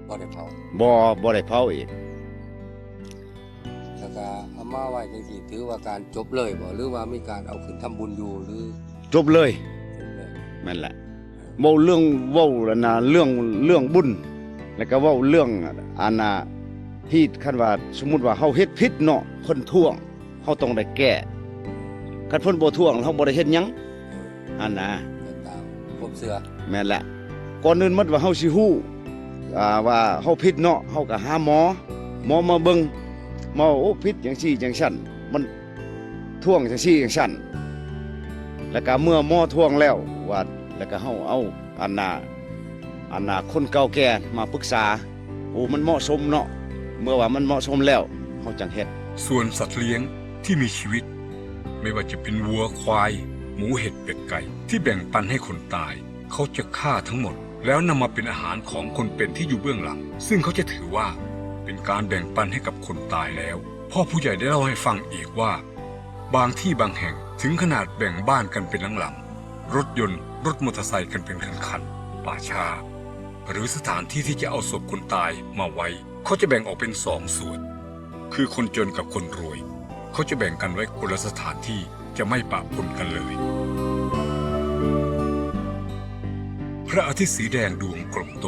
ບໍ່ໄດ້ເຜົາ ບໍ່ ບໍ່ໄດ້ເຜົາອີກ. ແລ້ວກະເອົາມາໄວ້ຈັ່ງຊີ້ ຖືວ່າການຈົບເລີຍບໍ່ ຫຼືວ່າມີການເອົາຂຶ້ນທຳບຸນຢູ່ ຫຼື? ຈົບເລີຍ ຈົບເລີຍ ແມ່ນແຫຼະ ເວົ້າເລື່ອງ ເວົ້າອັນນ່າ ເລື່ອງ ເລື່ອງບຸນ ແລ້ວກະເວົ້າເລື່ອງອັນນ່າ ທີ່ຄັນວ່າ ສົມມຸດວ່າເຮົາເຮັດຜິດເນາະ ເພິ່ນທ້ວງ ເຮົາຕ້ອງໄດ້ແກ້ ຄັນເພິ່ນບໍ່ທ້ວງ ເຮົາບໍ່ໄດ້ເຮັດຫຍັງຫັ້ນນະ ເຮັດຕາມຄວາມເຊື່ອ ແມ່ນແຫຼະ ກ່ອນອື່ນໝົດວ່າເຮົາຊິຮູ້ ອ່າ ວ່າເຮົາຜິດເນາະ ເຮົາກໍຫາໝໍ ໝໍມາເບິ່ງ ໝໍ ໂອ້ ຜິດຈັ່ງຊີ້ຈັ່ງຊັ້ນ ມັນທ້ວງຈັ່ງຊີ້ຈັ່ງຊັ້ນ ແລ້ວກໍເມື່ອໝໍທ້ວງແລ້ວວ່າ ແລ້ວກໍເຮົາເອົາອັນນ່າ ອັນນ່າ ຄົນເກົ່າແກ່ມາປຶກສາ ໂອ້ ມັນເໝາະສົມເນາະ ເມື່ອວ່າມັນເໝາະສົມແລ້ວ ເຮົາຈັ່ງເຮັດ ສ່ວນสัตว์เลี้ยงที่มีชีวิต ไม่ว่าจะเป็นวัว ควาย หมู เห็ด เป็ด ไก่ ที่แบ่งปันให้คนตาย เขาจะฆ่าทั้งหมด แล้วนำมาเป็นอาหารของคนเป็นที่อยู่เบื้องหลัง ซึ่งเขาจะถือว่าเป็นการแบ่งปันให้กับคนตายแล้ว พ่อผู้ใหญ่ได้เล่าให้ฟังอีกว่า บางที่บางแห่งถึงขนาดแบ่งบ้านกันเป็นหลังๆ รถยนต์ รถมอเตอร์ไซค์กันเป็นคันๆ ป่าช้า หรือสถานที่ที่จะเอาศพคนตายมาไว้ เขาจะแบ่งออกเป็นสองส่วน คือคนจนกับคนรวย เขาจะแบ่งกันไว้คนละสถานที่ จะไม่ปะปนกันเลย พระอาทิตย์สีแดงดวงกลมโต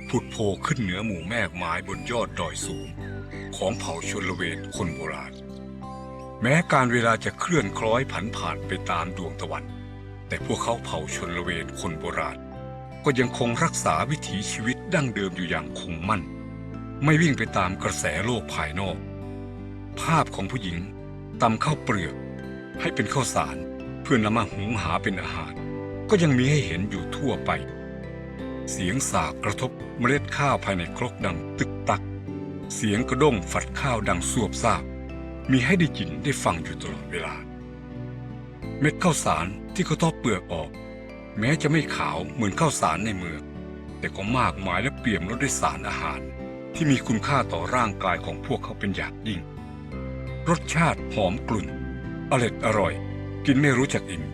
ผุดโผล่ขึ้นเหนือหมู่แมกไม้บนยอดดอยสูง ของเผ่าชลเวรคนโบราณ แม้กาลเวลาจะเคลื่อนคล้อยผันผ่านไปตามดวงตะวัน แต่พวกเขาเผ่าชลเวรคนโบราณ ก็ยังคงรักษาวิถีชีวิตดั้งเดิมอยู่อย่างคงมั่น ไม่วิ่งไปตามกระแสโลกภายนอก ภาพของผู้หญิงตำข้าวเปลือกให้เป็นข้าวสาร เพื่อนำมาหุงหาเป็นอาหาร ก็ยังมีให้เห็นอยู่ทั่วไป เสียงสากกระทบเมล็ดข้าวภายในครกดังตึกตัก เสียงกระด้งฝัดข้าวดังซวบซาบ มีให้ได้ยินได้ฟังอยู่ตลอดเวลา เม็ดข้าวสารที่เขาเทาะเปลือกออก แม้จะไม่ขาวเหมือนข้าวสารในเมือง แต่ก็มากมายและเปี่ยมล้นด้วยสารอาหารที่มีคุณค่าต่อร่างกายของพวกเขาเป็นอย่างยิ่ง รสชาติหอมกลุ่น อร็ดอร่อย กินไม่รู้จักอิ่ม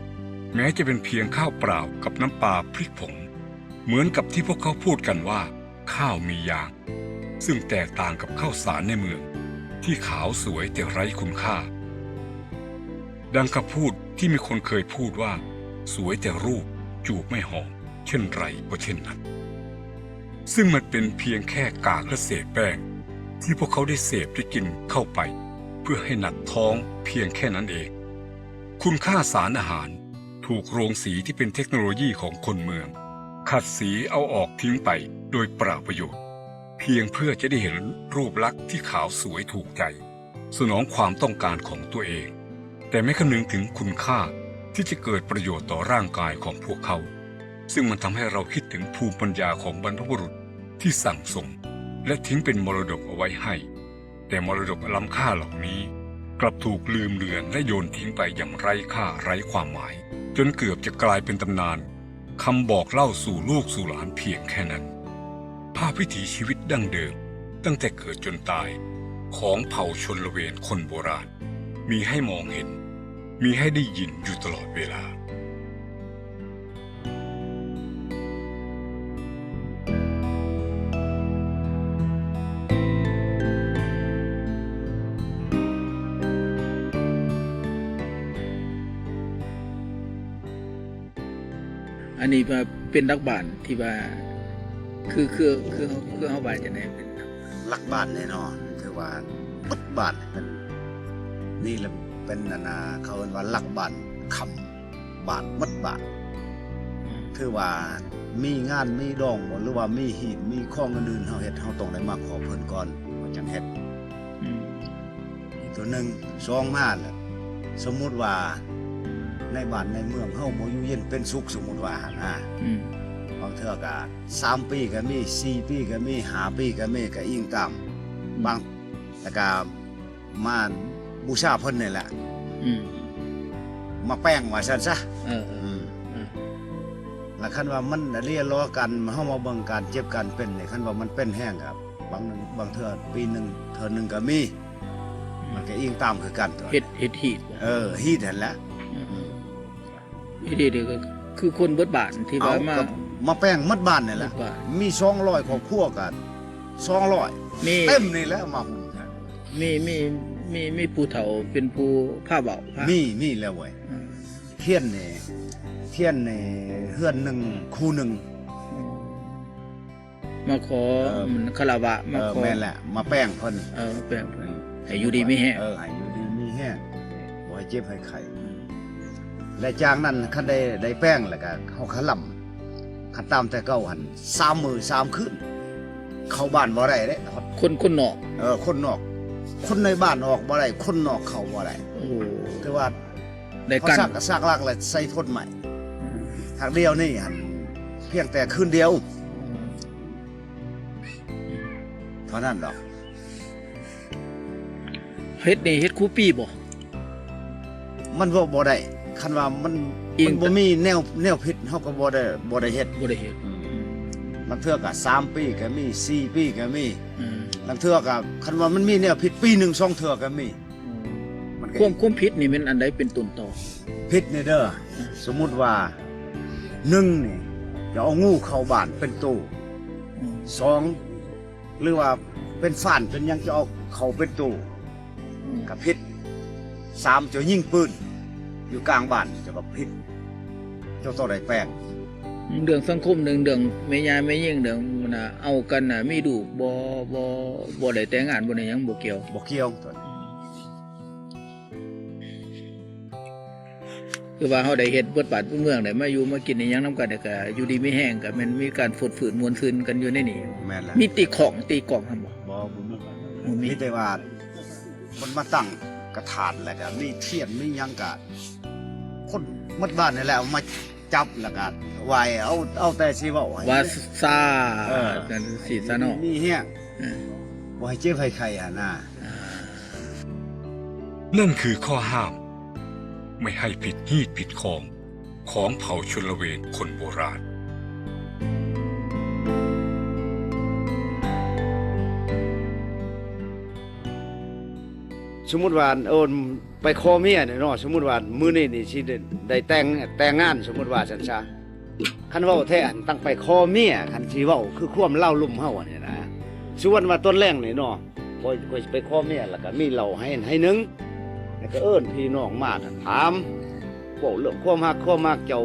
แม้จะเป็นเพียงข้าวเปล่ากับน้ำปลาพริกผง เหมือนกับที่พวกเขาพูดกันว่า ข้าวมียาง ซึ่งแตกต่างกับข้าวสารในเมืองที่ขาวสวยแต่ไร้คุณค่า ดังคำพูดที่มีคนเคยพูดว่า สวยแต่รูป จูบไม่หอม เช่นไรก็เช่นนั้น ซึ่งมันเป็นเพียงแค่กากและเศษแป้งที่พวกเขาได้เสพได้กินเข้าไป เพื่อให้หนักท้องเพียงแค่นั้นเอง คุณค่าสารอาหาร ถูกโรงสีที่เป็นเทคโนโลยีของคนเมือง ขัดสีเอาออกทิ้งไปโดยเปล่าประโยชน์ เพียงเพื่อจะได้เห็นรูปลักษณ์ที่ขาวสวยถูกใจ สนองความต้องการของตัวเอง แต่ไม่คำนึงถึงคุณค่าที่จะเกิดประโยชน์ต่อร่างกายของพวกเขา ซึ่งมันทำให้เราคิดถึงภูมิปัญญาของบรรพบุรุษที่สั่งสม และทิ้งเป็นมรดกเอาไว้ให้ แต่มรดกอันล้ำค่าเหล่านี้กลับถูกลืมเลือนและโยนทิ้งไปอย่างไร้ค่าไร้ความหมาย จนเกือบจะกลายเป็นตำนาน คำบอกเล่าสู่ลูกสู่หลานเพียงแค่นั้น ภาพวิถีชีวิตดั้งเดิมตั้งแต่เกิดจนตาย ของเผ่าชลเวรคนโบราณ มีให้มองเห็น มีให้ได้ยินอยู่ตลอดเวลา ອັນນີ້ວ່າເປັນຫຼັກບ້ານທີ່ວ່າ ຄື ຄື ຄື ຄືເຮົາວ່າຈັ່ງໃດ ເປັນຫຼັກບ້ານແນ່ນອນ ຖືວ່າໝົດບ້ານເປັນ ນີ້ລະເປັນອັນນ່າ ເຂົາເອີ້ນວ່າຫຼັກບ້ານຄ້ຳ ບ້ານໝົດບ້ານ ອືມ ຖືວ່າມີງານມີດອງບໍ່ ຫຼືວ່າມີຮີດມີຄອງອື່ນໆ ເຮົາເຮັດ ເຮົາຕ້ອງໄດ້ມາຂໍເພິ່ນກ່ອນ ເຮົາຈັ່ງເຮັດ ອືມ ໂຕໜຶ່ງ ສອງມາລະ ສົມມຸດວ່າໃນບ້ານໃນເມືອງເຮົາບໍ່ຢູ່ເຢັນເປັນສຸກ ສົມມຸດວ່າຫັ້ນນະ ອືມ ບາງເທື່ອກະສາມປີກະມີ ສີ່ປີກະມີ ຫ້າປີກະມີ ກະອີງຕາມ ອືມ ບາງ ລະກະ ມາບູຊາເພິ່ນນີ້ແຫຼະ ອືມ ມາແປງວ່າຊັ້ນຊະ ເອີ ເອີ ອືມ ເອີ ລະຄັນວ່າມັນລະລຽລໍກັນ ເຮົາມາເບິ່ງການເຈັບການເປັນນີ້ ຄັນວ່າມັນເປັນແຮງກະ ບາງ ບາງເທື່ອປີໜຶ່ງເທື່ອໜຶ່ງກະມີ ມັນກະອີງຕາມຄືກັນ ເຮັດ ເຮັດຮີດ ເອີ ຮີດຫັ້ນແຫຼະ ອືມ ອີ່ຫຼີເດ້ ກໍຄືຄົນເບິດບ້ານທີ່ວ່າມາ ມາແປງໝົດບ້ານນີ້ແຫຼະ ມີສອງຮ້ອຍຄອບຄົວກໍສອງຮ້ອຍ ມີເຕັມນີ້ແຫຼະມາຫຸ້ມ ມີ ມີ ມີ ມີຜູ້ເຖົ້າເປັນຜູ້ພາເວົ້າ ມີ ມີແລ້ວເວີຍ ອືມ ທຽນນີ້ ທຽນນີ້ເຮືອນໜຶ່ງ ຄູ່ໜຶ່ງ ອືມ ມາຂໍ ເອີ ຄາລະວະ ມາຂໍ ເອີ ແມ່ນແຫຼະ ມາແປງເພິ່ນ ເອີ ມາແປງເພິ່ນ ອືມ ໃຫ້ຢູ່ດີມີແຮງ ເອີ ໃຫ້ຢູ່ດີມີແຮງ ບໍ່ໃຫ້ເຈັບໃຫ້ໄຂ້ ອືມ ແລະຈາກນັ້ນຄັນໄດ້ ໄດ້ແປງແລ້ວກະເຮົາຄະລຳ ຄັນຕາມແຕ່ເກົ່າຫັ້ນ ສາມມື້ສາມຄືນ ເຂົ້າບ້ານບໍ່ໄດ້ເດ້ ຄົນ ຄົນນອກ ເອີ ຄົນນອກ ຄົນໃນບ້ານອອກບໍ່ໄດ້ ຄົນນອກເຂົ້າບໍ່ໄດ້ ໂອ້ ຖືວ່າ ໄດ້ກັນ ເຂົາສັກ ສັກຫຼັກແລ້ວໃສ່ໂທດໃໝ່ ຫາກດຽວນີ້ຫັ້ນ ພຽງແຕ່ຄືນດຽວ ເທົ່ານັ້ນດອກ ເຮັດນີ້ເຮັດຄູ່ປີບໍ່? ມັນເວົ້າບໍ່ໄດ້ ຄັນວ່າມັນ ອີງ ມັນບໍ່ມີແນວ ແນວຜິດ ເຮົາກໍບໍ່ໄດ້ ບໍ່ໄດ້ເຮັດ ບໍ່ໄດ້ເຮັດ. ອືມ ອືມ ລາງເທື່ອກໍສາມປີກໍມີ ສີ່ປີກໍມີ. ອືມ ລາງເທື່ອກໍ ຄັນວ່າມັນມີແນວຜິດ ປີໜຶ່ງສອງເທື່ອກໍມີ. ອືມ ມັນກໍ ຄວາມ ຄວາມຜິດນີ້ແມ່ນອັນໃດເປັນຕົ້ນຕໍ? ຜິດນີ້ເດີ ອືມ ສົມມຸດວ່າ ໜຶ່ງນີ້ ຈະເອົາງູເຂົ້າບ້ານເປັນໂຕ. ອືມ ສອງ ຫຼືວ່າເປັນຟານເປັນຫຍັງ ຈະເອົາເຂົ້າເປັນໂຕ ອືມ ກໍຜິດ. ສາມ ເຈົ້າຍິງປືນຢູ່ກາງບ້ານ ເຈົ້າກໍຜິດ ເຈົ້າຕ້ອງໄດ້ແປງ. ເລື່ອງສັງຄົມ ເລື່ອງ ເລື່ອງແມ່ຍ່າແມ່ຍິງ ເລື່ອງນະ ເອົາກັນນະ ມີລູກບໍ່ ບໍ່ ບໍ່ໄດ້ແຕ່ງງານ ບໍ່ໄດ້ຫຍັງ ບໍ່ກ່ຽວ ບໍ່ກ່ຽວ. ຄືວ່າເຮົາໄດ້ເຮັດບົດບາດເມືອງ ໄດ້ມາຢູ່ມາກິນອີ່ຫຍັງນຳກັນ ແລ້ວກະຢູ່ດີມີແຮງ ກະແມ່ນມີການຟົດຟື້ນມ່ວນຊື່ນກັນຢູ່ໃນນີ້. ແມ່ນແລ້ວ ມີຕີຂອງຕີກອງນຳບໍ່? ບໍ່ ບໍ່ມີ ບໍ່ມີ ມີແຕ່ວ່າເພິ່ນມາຕັ້ງກະຖານ ແລ້ວກະມີທຽນມີຫຍັງ ກະຄົນໝົດບ້ານນີ້ແຫຼະ ເອົາມາຈັບ ແລ້ວກະໄຫວ້. ເອົາ ເອົາແຕ່ຊິເວົ້າ ວ່າຊາ ເອີ ຈັ່ງຊີ້ຊະເນາະ ມີແຮງ ເອີ ບໍ່ໃຫ້ເຈັບໃຫ້ໄຂ້ຫັ້ນນະ. ອ່າ ນັ້ນຄືຂໍ້ຫ້າມ ໄມ່ໃຫ້ຜິດຮີດຜິດຄອງ ຂອງເຜົ່າຊົນລະເວນຄົນໂບລານ. ສົມມຸດວ່າ ໂອນ ໄປຂໍເມຍນີ້ເນາະ ສົມມຸດວ່າມື້ນີ້ນີ້ຊິໄດ້ ໄດ້ແຕ່ງ ແຕ່ງງານ ສົມມຸດວ່າຊັ້ນຊະ. ຄັນເວົ້າແທ້ຫັ້ນ ຕັ້ງໄປຂໍເມຍ ຄັນຊິເວົ້າຄືຄວາມລາວລຸ່ມເຮົານີ້ນະ ສ່ວນວ່າຕອນແລງນີ້ເນາະ ຂ້ອຍ ຂ້ອຍຊິໄປຂໍເມຍ ແລ້ວກະມີເຫຼົ້າໃຫ້ ໃຫ້ໜຶ່ງ ແລ້ວກະເອີ້ນພີ່ນ້ອງມາຖາມ ເວົ້າເລື່ອງຄວາມຮັກຄວາມມັກ ເຈົ້າ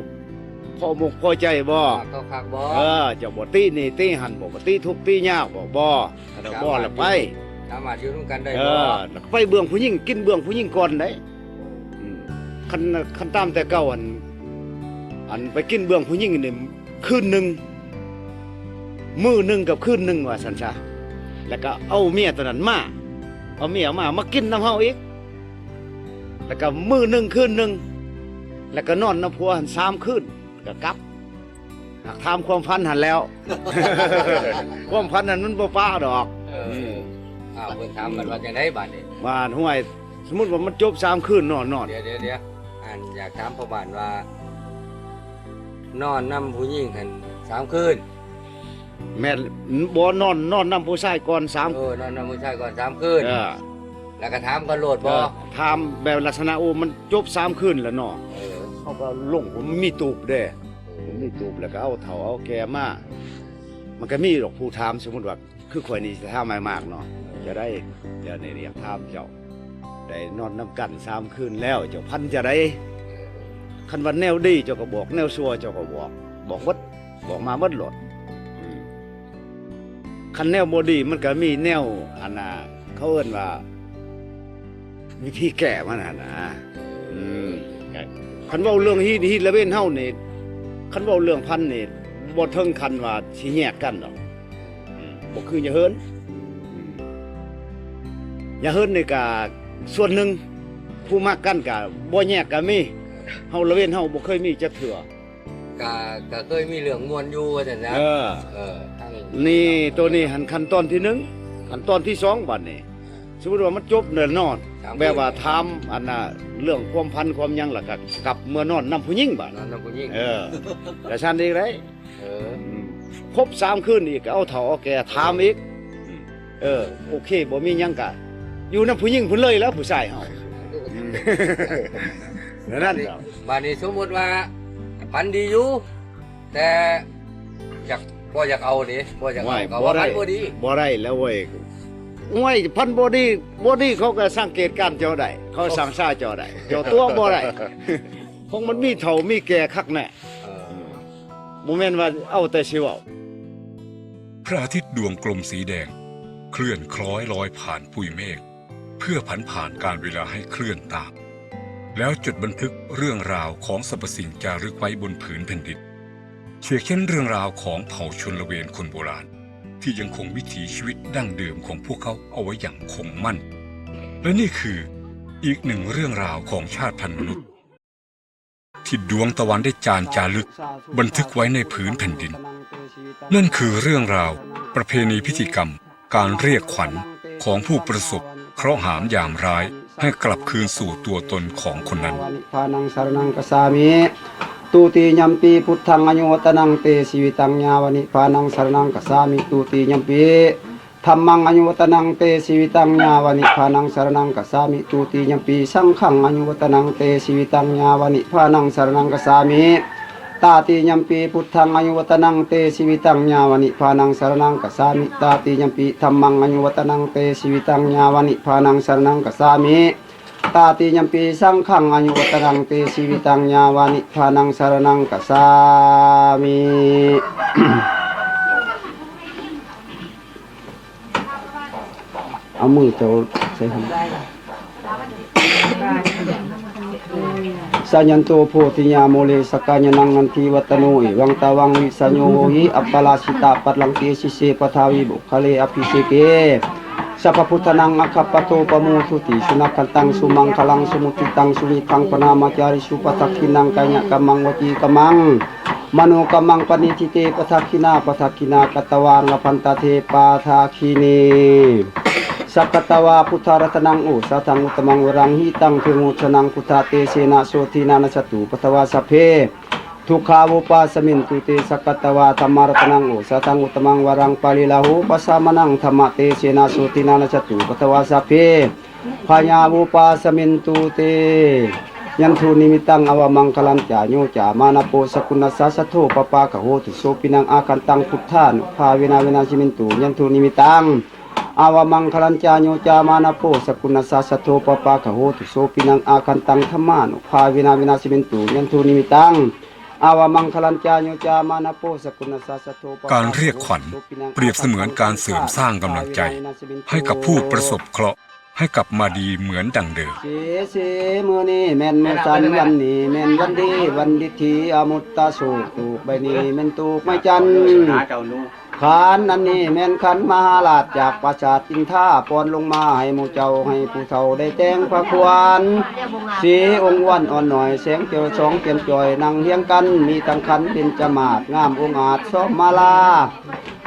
ພໍມຸກພໍໃຈບໍ່? ມັກເຂົາຄັກບໍ່? ເອີ ເຈົ້າບໍ່ຕິນີ້ຕິຫັ້ນບໍ່? ບໍ່ຕິທຸກຕິຍາກບໍ່? ບໍ່ ຄັນວ່າບໍ່ລະໄປ ສາມາດຢູ່ນຳກັນໄດ້ບໍ່? ເອີ ແລ້ວກະໄປເບື້ອງຜູ້ຍິງ ກິນເບື້ອງຜູ້ຍິງກ່ອນໄດ໋. ອືມ ຄັນ ຄັນຕາມແຕ່ເກົ່າ ອັນ ອັນໄປກິນເບື້ອງຜູ້ຍິງນີ້ ຄືນໜຶ່ງ ມື້ໜຶ່ງກັບຄືນໜຶ່ງວ່າຊັ້ນຊະ ແລ້ວກະເອົາເມຍໂຕນັ້ນມາ ເອົາເມຍມາ ມາກິນນຳເຮົາອີກ ແລ້ວກະມື້ໜຶ່ງຄືນໜຶ່ງ ແລ້ວກະນອນນຳຜົວຫັ້ນສາມຄືນ ແລ້ວກະກັບ. ຫາກຖາມຄວາມຝັນຫັ້ນແລ້ວ ຄວາມຝັນຫັ້ນມັນບໍ່ປະດອກ. ເອີ ອືມ ອ້າວ ເພິ່ນຖາມກັນວ່າຈັ່ງໃດບາດນີ້? ວ່າ ຫ້ວຍ ສົມມຸດວ່າມັນຈົບສາມຄືນນອນ ນອນ ດຽວ ດຽວ ດຽວ ອັນ ຢາກຖາມພໍ່ບ້ານວ່າ ນອນນຳຜູ້ຍິງຫັ້ນສາມຄືນ? ແມ່ນ ບໍ່ ນອນ ນອນນຳຜູ້ຊາຍກ່ອນສາມ ເອີ ນອນນຳຜູ້ຊາຍກ່ອນສາມຄືນ ເອີ ແລ້ວກໍຖາມກັນໂລດບໍ່? ເອີ ຖາມແບບລັກສະນະ ໂອ້ ມັນຈົບສາມຄືນແລ້ວເນາະ ເອີ ເຮົາກໍລົງ ມີຕູບເດ້ ເອີ ມີຕູບ ແລ້ວກໍເອົາເຖົ້າເອົາແກ່ມາ ມັນກໍມີດອກຜູ້ຖາມ ສົມມຸດວ່າ ຄືຂ້ອຍນີ້ຊິຖາມອ້າຍມາກເນາະ ຈະໄດ້ ດຽວນີ້ຢາກຖາມເຈົ້າ ໄດ້ນອນນຳກັນສາມຄືນແລ້ວ ເຈົ້າຝັນຈັ່ງໃດ? ຄັນວ່າແນວດີເຈົ້າກໍບອກ ແນວຊົ່ວເຈົ້າກໍບອກ ບອກໝົດ ບອກມາໝົດໂລດ. ອືມ ຄັນແນວບໍ່ດີມັນກໍມີແນວ ອັນນ່າ ເຂົາເອີ້ນວ່າ ວິທີແກ້ມັນຫັ້ນນະ. ອືມ ຄັນເວົ້າເລື່ອງຮີດ ຮີດລະເວັນເຮົານີ້ ຄັນເວົ້າເລື່ອງພັນນີ້ ບໍ່ເຖິງຂັ້ນວ່າຊິແຍກກັນດອກ. ອືມ ບໍ່ຄືຢ່າເຮີນ ອືມ ຢ່າເຮີນນີ້ກະສ່ວນໜຶ່ງ ຜູ້ມັກກັນກະບໍ່ແຍກກະມີ ເຮົາລະເວັນເຮົາບໍ່ເຄີຍມີຈັກເທື່ອ. ກະ ກະເຄີຍມີເລື່ອງມ່ວນຢູ່ວ່າຊັ້ນຊະ. ເອີ ເອີ ນີ້ ໂຕນີ້ຫັ້ນຂັ້ນຕອນທີໜຶ່ງ ຂັ້ນຕອນທີສອງ ບາດນີ້ ສົມມຸດວ່າມັນຈົບແລ້ວນອນ ສາມ ແບບວ່າຖາມອັນນ່າ ເລື່ອງຄວາມຝັນຄວາມຫຍັງ ແລ້ວກໍກັບເມືອນອນນຳຜູ້ຍິງບາດ ນອນນຳຜູ້ຍິງ ເອີ ກະຊັ້ນອີກໄດ໋. ເອີ ອືມ ຄົບສາມຄືນອີກ ກໍເອົາເຖົ້າເອົາແກ່ຖາມອີກ. ອືມ ເອີ ໂອເຄ ບໍ່ມີຫຍັງ ກະຢູ່ນຳຜູ້ຍິງພຸ້ນເລີຍແລ້ວ ຜູ້ຊາຍເຮົາ. ອືມ ແນວນັ້ນແຫຼະ. ບາດນີ້ສົມມຸດວ່າຝັນດີຢູ່ ແຕ່ຢາກ ບໍ່ຢາກເອົາເດ້ ບໍ່ຢາກເອົາ ກໍວ່າ ໂອ້ຍ ບໍ່ໄດ້ ພັນບໍ່ດີ ບໍ່ໄດ້ແລ້ວເວີຍ. ໂອ້ຍ ພັນບໍ່ດີ ບໍ່ດີ ເຂົາກໍສັງເກດການເຈົ້າໄດ້ ເຂົາສັງສາເຈົ້າໄດ້ ເຈົ້າຕົວະບໍ່ໄດ້ ຂອງມັນມີເຖົ້າມີແກ່ຄັກແນ່. ເອີ ບໍ່ແມ່ນວ່າເອົາແຕ່ຊິເວົ້າ. พระอาทิตย์ดวงกลมสีแดงเคลื่อนคล้อยลอยผ่านปุยเมฆ เพื่อผันผ่านกาลเวลาให้เคลื่อนตาม แล้วจดบันทึกเรื่องราวของสรรพสิ่งจารึกไว้บนผืนแผ่นดิน เฉกเช่นเรื่องราวของเผ่าชลเวรคนโบราณ ที่ยังคงวิถีชีวิตดั้งเดิมของพวกเขาเอาไว้อย่างคงมั่น และนี่คืออีกหนึ่งเรื่องราวของชาติพันธุ์มนุษย์ ที่ดวงตะวันได้จานจารึกบันทึกไว้ในผืนแผ่นดิน นั่นคือเรื่องราวประเพณีพิธีกรรมการเรียกขวัญของผู้ประสบ เคราะห์หามยามร้ายให้กลับคืนสู่ตัวตนของคนนั้น นิพพานังสรณังคัจฉามิ ทุติยมปิพุทธังอายุวัฒนังเต ชีวิตังยาวานิพพานังสรณังคัจฉามิ ทุติยมปิ ธัมมังอายุวัฒนังเต ชีวิตังยาวานิพพานังสรณังคัจฉามิ ทุติยมปิ สังฆังอายุวัฒนังเต ชีวิตังยาวานิพพานังสรณังคัจฉามิ ตติยมปิพุทธังอายุวัฒนังเต ชีวิตังยาวานิพพานังสรณังคัจฉามิ ตติยมปิ ธัมมังอายุวัฒนังเต ชีวิตังยาวานิพพานังสรณังคัจฉามิ ตติยมปิ สังฆังอายุวัฒนังเต ชีวิตังยาวานิพพานังสรณังคัจฉามิ เอามือเจ้าใส่หั้น สายันโตโพธิยามูเล สักกายานังนันทิวัตโน เอวังตวังวิสโยโหหิ อัปปะราชิตาปัลลังเก สิเสปทาวิบุคคเล อภิเสเก สัพพะพุทธานังอัคคปโตปะโมทุติ สุนักขันตังสุมังคลัง สุมุติตังสุยิตัง ปะนามะจาริสุ ปะทักขิณัง กายะกัมมัง วจีกัมมัง มโนกัมมัง ปะนิทิเต ปะทักขิณา ปะทักขิณา กัตตวา ละพันตะเท ปะทักขิเณ สักกัตตวา พุทธารัตนัง โอสะถัง อุตตมัง วรัง หิตัง เทโมชนัง พุทธาเตเสนะ โสตินานัสสตุ ปัทวา สัพเพ ทุกขาวุปาสมินตุเต สักกัตตวา ธัมมารัตนัง โอสะถัง อุตตมัง วรัง ปาริลาหูปะสามะนัง ธัมมะเตเสนะ โสตินานัสสตุ ปัทวา สัพเพ พยาวุปาสมินตุเต ยันทุนิมิตัง อวมังคลัญจา โยจามานโป สกุณัสสะ สัทโธ ปปาคะโหตุ โสปินัง อาคันตัง พุทธานุภาเวนะ วินาสมินตุ ยันทุนิมิตัง อวมังคลัญจา โยจามานโป สกุณัสสะ สัทโธ ปปาคะโหตุ โสปินัง อาคันตัง ธัมมานุภาเวนะ วินาสมินตุ ยันทุนิมิตัง อวมังคลัญจา โยจามานโป สกุณัสสะ สัทโธ ปปาคะโหตุ การเรียกขวัญเปรียบเสมือนการเสริมสร้างกำลังใจให้กับผู้ประสบเคราะห์ ให้กลับมาดีเหมือนดังเดิม เส เส มื้อนี้แม่นมื้อสัน วันนี้แม่นวันดี วันดิถีอมุตตะโสก ตูกใบนี้แม่นตูกไม้จันทร์ ขันอันนี้แม่นขันมหาราช จากปราสาทอินทา ป้อนลงมาให้หมู่เจ้า ให้ผู้เฒ่าได้แต่งพระขวัญ สีองค์อ้วนอ่อนน้อย แสงเจียวสองเจียมจ่อย นั่งเฮียงกัน มีทั้งขันเบญจมาศ งามองอาจ ซ้อมมาลา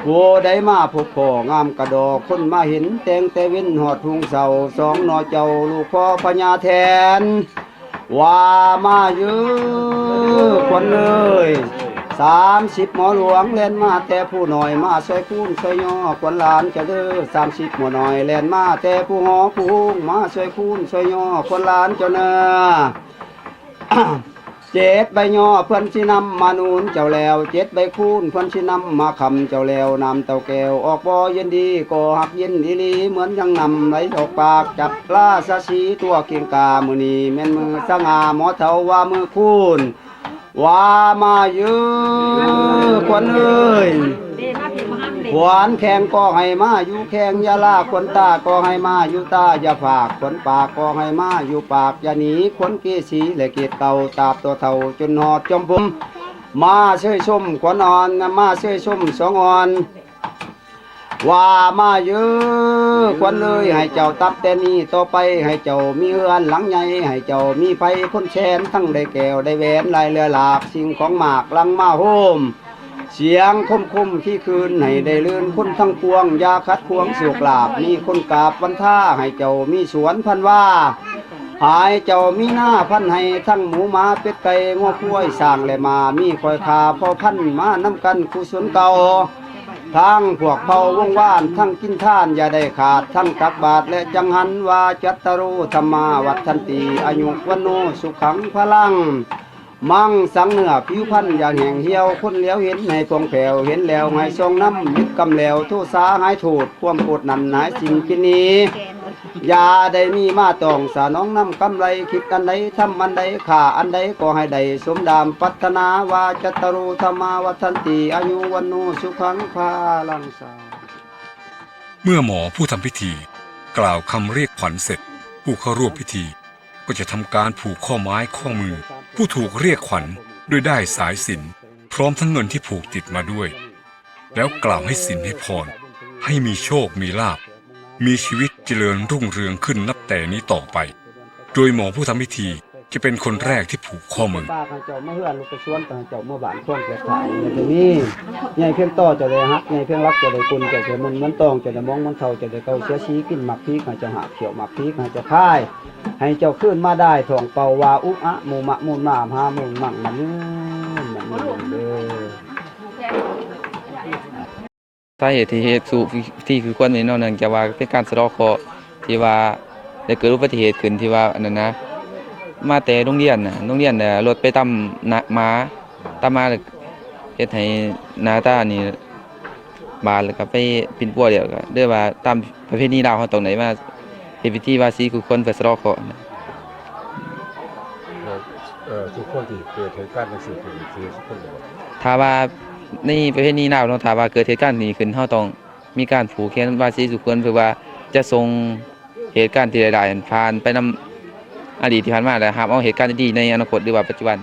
ผู้ใดมาพบพ้องามกระดอก คนมาเห็นแต่งแต่เว็นฮอดรุ่งเช้า สองหน่อเจ้าลูกพ่อพญาแถน ว่ามาเยือขวัญเอ้ย สามสิบหมอหลวงแล่นมาแต่ผู้น้อย มาซอยคูนซอยย่อขวัญหลานเจ้าเด้อ สามสิบหมอน้อยแล่นมาแต่ผู้หอผู้ฮง มาซอยคูนซอยย่อขวัญหลานเจ้าเน้อ เจ็ดใบย่อเพิ่นสินำมาหนุนเจ้าแล้ว เจ็ดใบคูนเพิ่นสินำมาค้ำเจ้าแล้ว น้ำเต้าแก้วออกบ่เย็นดี ก็ฮักเย็นอีหลี เหมือนยังน้ำไหลออกปาก จับราชสีห์ตัวเก่งกล้า มื้อนี้แม่นมื้อสง่า หมอเฒ่าว่ามื้อคูน ว่ามาเยือขวัญเอ้ย ขวัญแข้งก็ให้มาอยู่แข้ง อย่าลาขวัญตาก็ให้มาอยู่ตา อย่าฝากขวัญปากก็ให้มาอยู่ปาก อย่าหนีขวัญเกสีและเกศเก่า ตราบต่อเฒ่าจนฮอดจอมผม มาเชยชมขวัญอ่อน มาเชยชมสองอ่อน ว่ามาเยือขวัญเอ้ย ให้เจ้าตับแต่นี้ต่อไป ให้เจ้ามีเฮือนหลังใหญ่ ให้เจ้ามีไพพลแสน ทั้งได้แก้วได้แหวนหลายเรือหลาก สิ่งของมากหลั่งมาโฮม เสียงคมๆ ขี้คืนให้ได้ลื่น คนทั้งปวงอย่าขัดขวางโชคลาภ มีคนกราบวันทา ให้เจ้ามีสวนพันวา ให้เจ้ามีนาพันไฮ่ ทั้งหมูหมาเป็ดไก่งัวควายช้างและม้า มีข้อยข้าพ่อพันธุ์มานำกันกุศลเก่า ทั้งพวกเผ่าวงวาน ทั้งกินทานอย่าได้ขาด ทั้งตักบาตรและจังหัน ว่าจัตตาโร ธัมมา วัฑฒันติ อายุ วัณโณ สุขัง พลัง มังสัง เนื้อผิวพรรณอย่าแห้งเหี่ยว คนเหลียวเห็นให้ผ่องแผ้ว เห็นแล้วให้ส่องนำ หยุดกำแล้วโทสาหายโทษ ความโกรธนั้นหายสิ่งพิษหนี อย่าได้มีมาต้องสนองนำกำไร คิดอันใดทำอันใด ค้าอันใดก็ให้ได้สมดามปรารถนา ว่าจัตตาโร ธัมมา วัฑฒันติ อายุ วัณโณ สุขัง พลัง สาธุ เมื่อหมอผู้ทำพิธีกล่าวคำเรียกขวัญเสร็จ ผู้เข้าร่วมพิธีก็จะทำการผูกข้อไม้ข้อมือผู้ถูกเรียกขวัญด้วยด้ายสายสิญจน์ พร้อมทั้งเงินที่ผูกติดมาด้วย แล้วกล่าวให้ศีลให้พร ให้มีโชคมีลาภ มีชีวิตเจริญรุ่งเรืองขึ้นนับแต่นี้ต่อไป โดยหมอผู้ทำพิธีจะเป็นคนแรกที่ผูกข้อมือ ปากให้เจ้ามาเฮือน ลูกไปสวน ไปให้เจ้าเมือบ้าน ควงแปดทาง มันจะมี ໃຫຍ່ພຽງຕໍ່ເຈົ້າໄດ້ຮັກ, ໃຫຍ່ພຽງລັກເຈົ້າໄດ້ກຸນ, ເຈົ້າໄດ້ມົນເໝືອນຕອງ, ເຈົ້າໄດ້ມອງເໝືອນເຖົ້າ, ເຈົ້າໄດ້ເກົ່າເສຍສີ, ກິນໝາກພີກໃຫ້ເຈົ້າຫາກ, ຄ້ຽວໝາກພີກໃຫ້ເຈົ້າຄາຍ, ໃຫ້ເຈົ້າຄືນມາໄດ້ທ້ອງເປົ່າວ່າ ອຸອະ ມຸມະ ມຸນມາ ມະຫາມຸນມັງ ມະນູນ ມະນູນເດີ. ສາເຫດທີ່ເຮັດສູ່ທີ່ຄືຄວນນີ້ເນາະ ເນື່ອງຈາກວ່າເປັນການສະເດາະເຄາະທີ່ວ່າໄດ້ເກີດອຸບັດຕິເຫດຂຶ້ນ ທີ່ວ່າອັນນັ້ນນະ ມາແຕ່ໂຮງຮຽນນະ, ໂຮງຮຽນນະ ລົດໄປຕຳນະ ໝາ ຕຳໝາ ເຮັດໃຫ້ໜ້າຕານີ້ບາດ ແລ້ວກໍໄປປິ່ນປົວ ແລ້ວກໍເລີຍວ່າຕາມປະເພນີລາວ ເຮົາຕ້ອງໄດ້ມາເຮັດພິທີບາຍສີຄູ່ຄົນເພື່ອສະເດາະເຄາະ. ເອີ ທຸກຄົນທີ່ເກີດເຫດການຈັ່ງຊີ້ຂຶ້ນ ຊິເຮັດສູ່ຄົນບໍ່? ຖ້າວ່າໃນປະເພນີລາວເນາະ ຖ້າວ່າເກີດເຫດການນີ້ຂຶ້ນ ເຮົາຕ້ອງມີການຜູກແຂນບາຍສີສູ່ຄົນ ເພື່ອວ່າຈະສົ່ງເຫດການທີ່ຮ້າຍໆນັ້ນຜ່ານໄປນຳອະດີດທີ່ຜ່ານມາ ແລະ ຮັບເອົາເຫດການດີໆໃນອະນາຄົດ ຫຼືວ່າປັດຈຸບັນ.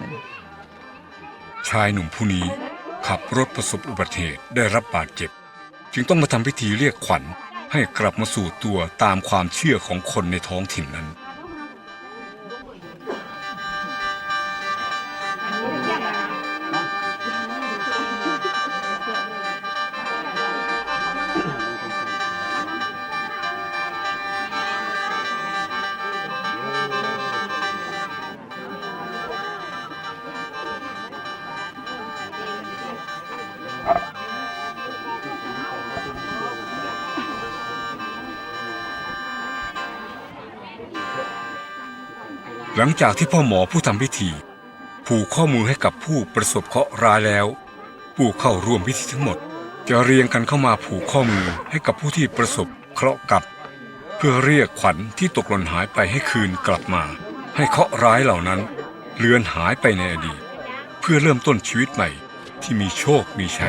ຊາຍໜຸ່ມຜູ້ນີ້ຂັບລົດປະສົບອຸບັດຕິເຫດໄດ້ຮັບບາດເຈັບ ຈຶ່ງຕ້ອງມາທຳພິທີຮຽກຂວັນໃຫ້ກັບມາສູ່ຕົວຕາມຄວາມເຊື່ອຂອງຄົນໃນທ້ອງຖິ່ນນັ້ນ. ຫຼັງຈາກທີ່ພໍ່ໝໍຜູ້ທຳພິທີຜູກຂໍ້ມືໃຫ້ກັບຜູ້ປະສົບເຄາະຮ້າຍແລ້ວ, ຜູ້ເຂົ້າຮ່ວມພິທີທັງໝົດຈະລຽງກັນເຂົ້າມາຜູກຂໍ້ມືໃຫ້ກັບຜູ້ທີ່ປະສົບເຄາະກັບ ເພື່ອຮຽກຂວັນທີ່ຕົກຫຼົ່ນຫາຍໄປໃຫ້ຄືນກັບມາ, ໃຫ້ເຄາະຮ້າຍເຫຼົ່ານັ້ນເລືອນຫາຍໄປໃນອະດີດ, ເພື່ອເລີ່ມຕົ້ນຊີວິດໃໝ່ທີ່ມີໂຊກມີໄຊ,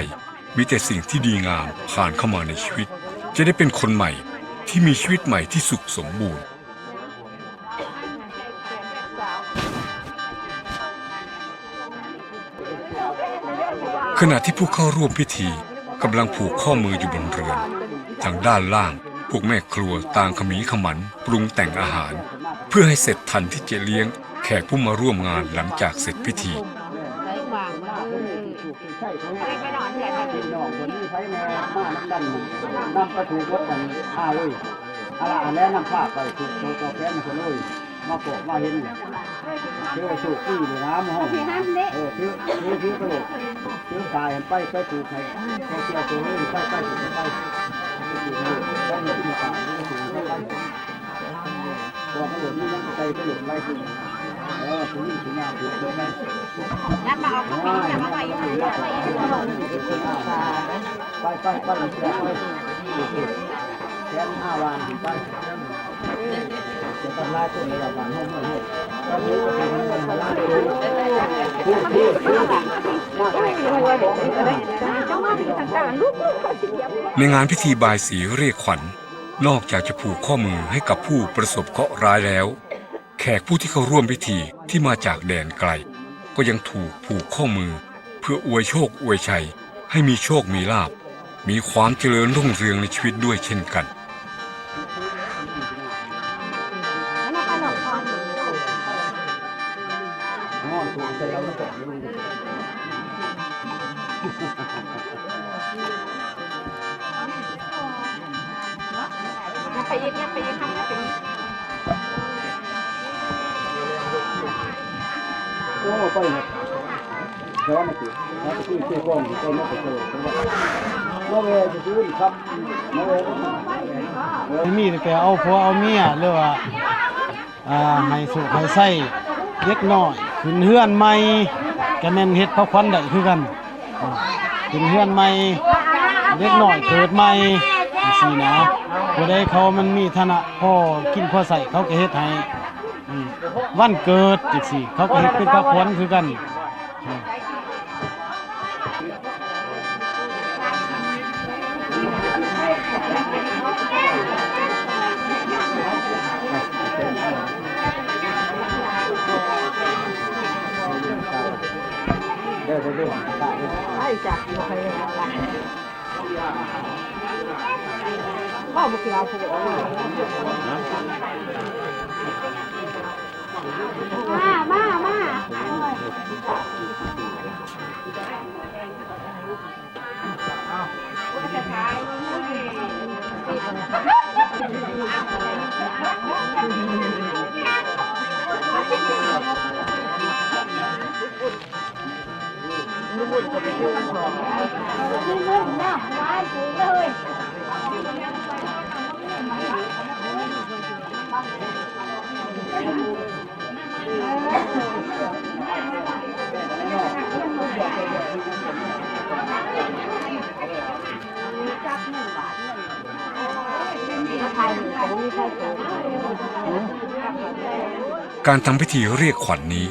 ມີແຕ່ສິ່ງທີ່ດີງາມຜ່ານເຂົ້າມາໃນຊີວິດ, ຈະໄດ້ເປັນຄົນໃໝ່ທີ່ມີຊີວິດໃໝ່ທີ່ສຸກສົມບູນ. ຂະນະທີ່ຜູ້ເຂົ້າຮ່ວມພິທີກຳລັງຜູກຂໍ້ມືຢູ່ບົນເຮືອນ, ທາງດ້ານລ່າງ ພວກແມ່ຄົວຕ່າງຂະໝີຂະໝັນປຸງແຕ່ງອາຫານ ເພື່ອໃຫ້ເສັດທັນທີ່ຈະລ້ຽງແຂກຜູ້ມາຮ່ວມງານຫຼັງຈາກເສັດພິທີ. ມານຳກັນ ນຳໄປຜູກໝົດ ອັນ ອ້າວເອີຍ ອາລະ ອັນແລນຳພາໄປຜູກຕໍ່ແຂນໃຫ້ເພິ່ນເອີຍ. ມາພໍ້ມາເຫັນ ຖືວ່າໂຊກດີເລີຍນະ ໝູ່ເຮົາ ເອີ ຖື ຖື ຖືກະໂຫຼກ ຖືກາຍຫັ້ນໄປ ໄປຜູກໃຫ້ພໍ່ເຖົ້າໂຕເອີຍ ໄປ ໄປ ໄປ ໄປ ໄປຜູກໃຫ້ລູກ ໄປ ໄປ ໄປ ໄປ ບໍ່ກະໂຫຼກ ມີຫຍັງກະໃສ່ກະໂຫຼກໄປ ເອີ ຜູ້ຍິງຜູ້ຍາມຜູກໄປ ນຳມາເອົາຂອງນີ້ ນຳມາໄວ້ ໄປ ໄປ ໄປ ໄປ ແຂນຫ້າວານຂຶ້ນໄປ. ໃນງານພິທີບາຍສີຮຽກຂວັນ, ນອກຈາກຈະຜູກຂໍ້ມືໃຫ້ກັບຜູ້ປະສົບເຄາະຮ້າຍແລ້ວ, ແຂກຜູ້ທີ່ເຂົ້າຮ່ວມພິທີທີ່ມາຈາກແດນໄກ ກໍຍັງຖືກຜູກຂໍ້ມື ເພື່ອອວຍໂຊກອວຍໄຊ ໃຫ້ມີໂຊກມີລາບ, ມີຄວາມຈະເລີນຮຸ່ງເຮືອງໃນຊີວິດດ້ວຍເຊັ່ນກັນ. ຍັບໄປອີກ ຍັບໄປອີກ ທຳໄປອີກ. ໂອ້ ໄປນະ ດອນນະຕິ ມາໄປຊື້ເຊກອງ ໄປນະໄປໂຊ ມາແວ່ຊື່ໆ ຄັບ ມາແວ່ ມີແຕ່ເອົາຜົວເອົາເມຍ ຫຼືວ່າ ອ່າ ໃຫ້ໂຊກໃຫ້ໄຊເດັກນ້ອຍ ຂຶ້ນເຮືອນໃໝ່ ກະແມ່ນເຮັດພະຂວັນໄດ້ຄືກັນ. ຂຶ້ນເຮືອນໃໝ່ ເດັກນ້ອຍເກີດໃໝ່ ຈັ່ງຊີ້ນະ. ຜູ້ໃດເຂົາມັນມີຖານະພໍກິນພໍໃຊ້ ເຂົາກະເຮັດໃຫ້. ອືມ ວັນເກີດຈັ່ງຊີ້ ເຂົາກະເຮັດເປັນພະຂວັນຄືກັນ. ອືມ. ມາ ມາ ມາ. ການທຳພິທີຮຽກຂວັນນີ້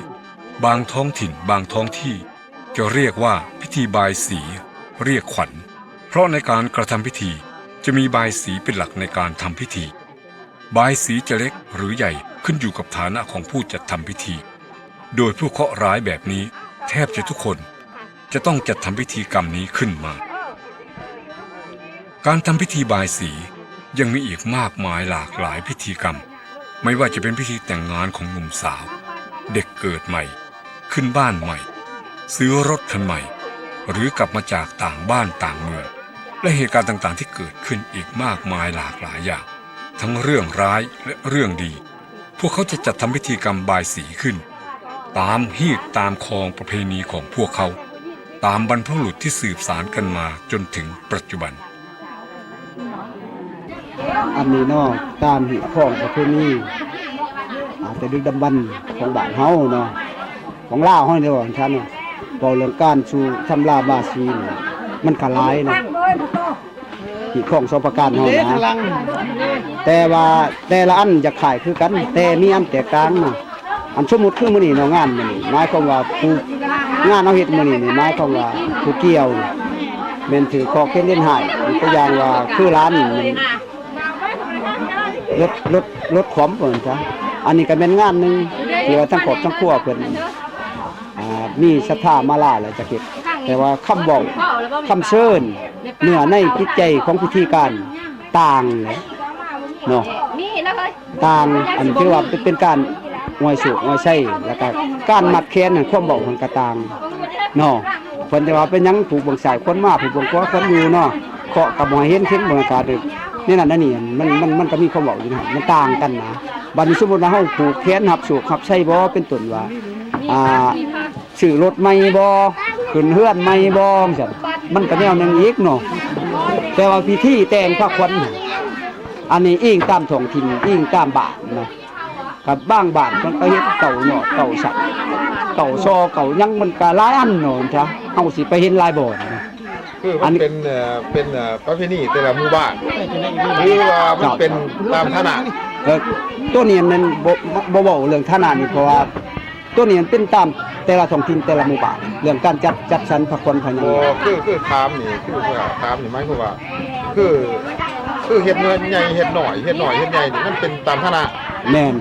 ບາງທ້ອງຖິ່ນ ບາງທ້ອງທີ່ ຈະຮຽກວ່າພິທີບາຍສີຮຽກຂວັນ ເພາະໃນການກະທຳພິທີຈະມີບາຍສີເປັນຫຼັກໃນການທຳພິທີ. ບາຍສີຈະເລັກ ຫຼື ໃຫຍ່ ຂຶ້ນຢູ່ກັບຖານະຂອງຜູ້ຈັດທຳພິທີ. ໂດຍຜູ້ເຄາະຮ້າຍແບບນີ້ ແທບຈະທຸກຄົນຈະຕ້ອງຈັດທຳພິທີກຳນີ້ຂຶ້ນມາ. ການທຳພິທີບາຍສີຍັງມີອີກມາກມາຍຫຼາກຫຼາຍພິທີກຳ, ໄມ່ວ່າຈະເປັນພິທີແຕ່ງງານຂອງໜຸ່ມສາວ, ເດັກເກີດໃໝ່, ຂຶ້ນບ້ານໃໝ່, ຊື້ລົດຄັນໃໝ່ ຫຼື ກັບມາຈາກຕ່າງບ້ານຕ່າງເມືອງ ແລະ ເຫດການຕ່າງໆທີ່ເກີດຂຶ້ນອີກມາກມາຍຫຼາກຫຼາຍຢ່າງ, ທັງເລື່ອງຮ້າຍ ແລະ ເລື່ອງດີ. ພວກເຂົາຈະຈັດທຳພິທີກຳບາຍສີຂຶ້ນ ຕາມຮີດຕາມຄອງປະເພນີຂອງພວກເຂົາ, ຕາມບັນພະບຸລຸດທີ່ສືບສານກັນມາຈົນເຖິງປັດຈຸບັນ. ອັນນີ້ເນາະ ຕາມຮີດຄອງປະເພນີ ອາ ແຕ່ດຶກດຳບັນຂອງບ້ານເຮົາເນາະ ຂອງລາວເຮົານີ້ ເວົ້າຊັ້ນເນາະ ເວົ້າເລື່ອງການສູ່ທຳລາບາສີນີ້ ມັນກະຫຼາຍເນາະ. ຮີດຄອງສອງປະການເຮົານະ ແຕ່ວ່າແຕ່ລະອັນຈະຄ້າຍຄືກັນ ແຕ່ມີອັນແຕກຕ່າງນະ. ອັນສົມມຸດຄືມື້ນີ້ເນາະ ງານມື້ນີ້ ໝາຍຄວາມວ່າຜູ້ ງານເຮົາເຮັດມື້ນີ້ນີ້ ໝາຍຄວາມວ່າຜູ້ກ່ຽວແມ່ນຖືກເຄາະເຄນເລນຮ້າຍ ຕົວຢ່າງວ່າຄືຫຼານນີ້ ລົດ ລົດ ລົດຂວາມວ່າຊັ້ນຊະ. ອັນນີ້ກະແມ່ນງານໜຶ່ງທີ່ວ່າທັງຄອບທັງຄົວເພິ່ນ ອ່າ ມີສັດທາມາລາແລ້ວຈະເຮັດ ແຕ່ວ່າຄຳເວົ້າ ຄຳເຊີນ ເນື້ອໃນຈິດໃຈຂອງພິທີການຕ່າງເນາະ ຕ່າງ ອັນຖືວ່າເປັນ ເປັນການອວຍໂຊກອວຍໄຊ ແລ້ວກະການມັດແຂນນັ້ນ ຄວາມເວົ້າຫັ້ນກະຕ່າງເນາະ. ເພິ່ນຈະວ່າເປັນຫຍັງ ຜູ້ເບື້ອງຊ້າຍຄວນມາ ຜູ້ເບື້ອງຂວາຄວນຢູ່ເນາະ ເຄາະກະບໍ່ໃຫ້ເຫັນ ເຫັນບໍ່ໃຫ້ກາດ ແນວນັ້ນແນວນີ້ ມັນ ມັນ ມັນກະມີຄວາມເວົ້າຢູ່ຫັ້ນ ມັນຕ່າງກັນນະ. ບາດນີ້ສົມມຸດວ່າເຮົາຜູກແຂນຮັບໂຊກຮັບໄຊບໍ່ ເປັນຕົ້ນວ່າ ອ່າ ຊື້ລົດໃໝ່ບໍ່ ຂຶ້ນເຮືອນໃໝ່ບໍ່ ຈັ່ງຊັ້ນ ມັນກະແນວໜຶ່ງອີກເນາະ. ແຕ່ວ່າພິທີແຕ່ງພະຂວັນຫັ້ນ ອັນນີ້ອີງຕາມທ້ອງຖິ່ນ ອີງຕາມບ້ານເນາະ ກະບາງບ້ານເພິ່ນກະເຮັດເຕົ້າຍອດ ເຕົ້າສັກ ເຕົ້າຊໍ ເກົ້າຫຍັງ ມັນກະຫຼາຍອັນເນາະ ເຮົາຊິໄປເຫັນຫຼາຍບ່ອນ. ຄືມັນເປັນ ເອີ ເປັນ ເອີ ປະເພນີແຕ່ລະໝູ່ບ້ານ ຫຼືວ່າມັນເປັນຕາມຖານະ? ເອີ ໂຕນີ້ແມ່ນບໍ່ ບໍ່ເວົ້າເລື່ອງຖານະນີ້ ເພາະວ່າໂຕນີ້ມັນເປັນຕາມແຕ່ລະທ້ອງຖິ່ນ ແຕ່ລະໝູ່ບ້ານ ເລື່ອງການຈັດ ຈັດສັນພະຂວັນພະຍັງ. ອໍ ຄື ຄືຖາມນີ້ ຄືວ່າຖາມນີ້ໝາຍຄວາມວ່າ ຄື ຄືເຮັດໃຫຍ່ເຮັດໜ້ອຍ ເຮັດໜ້ອຍເຮັດໃຫຍ່ນີ້ ມັນເປັນຕາມຖານະ? ແມ່ນ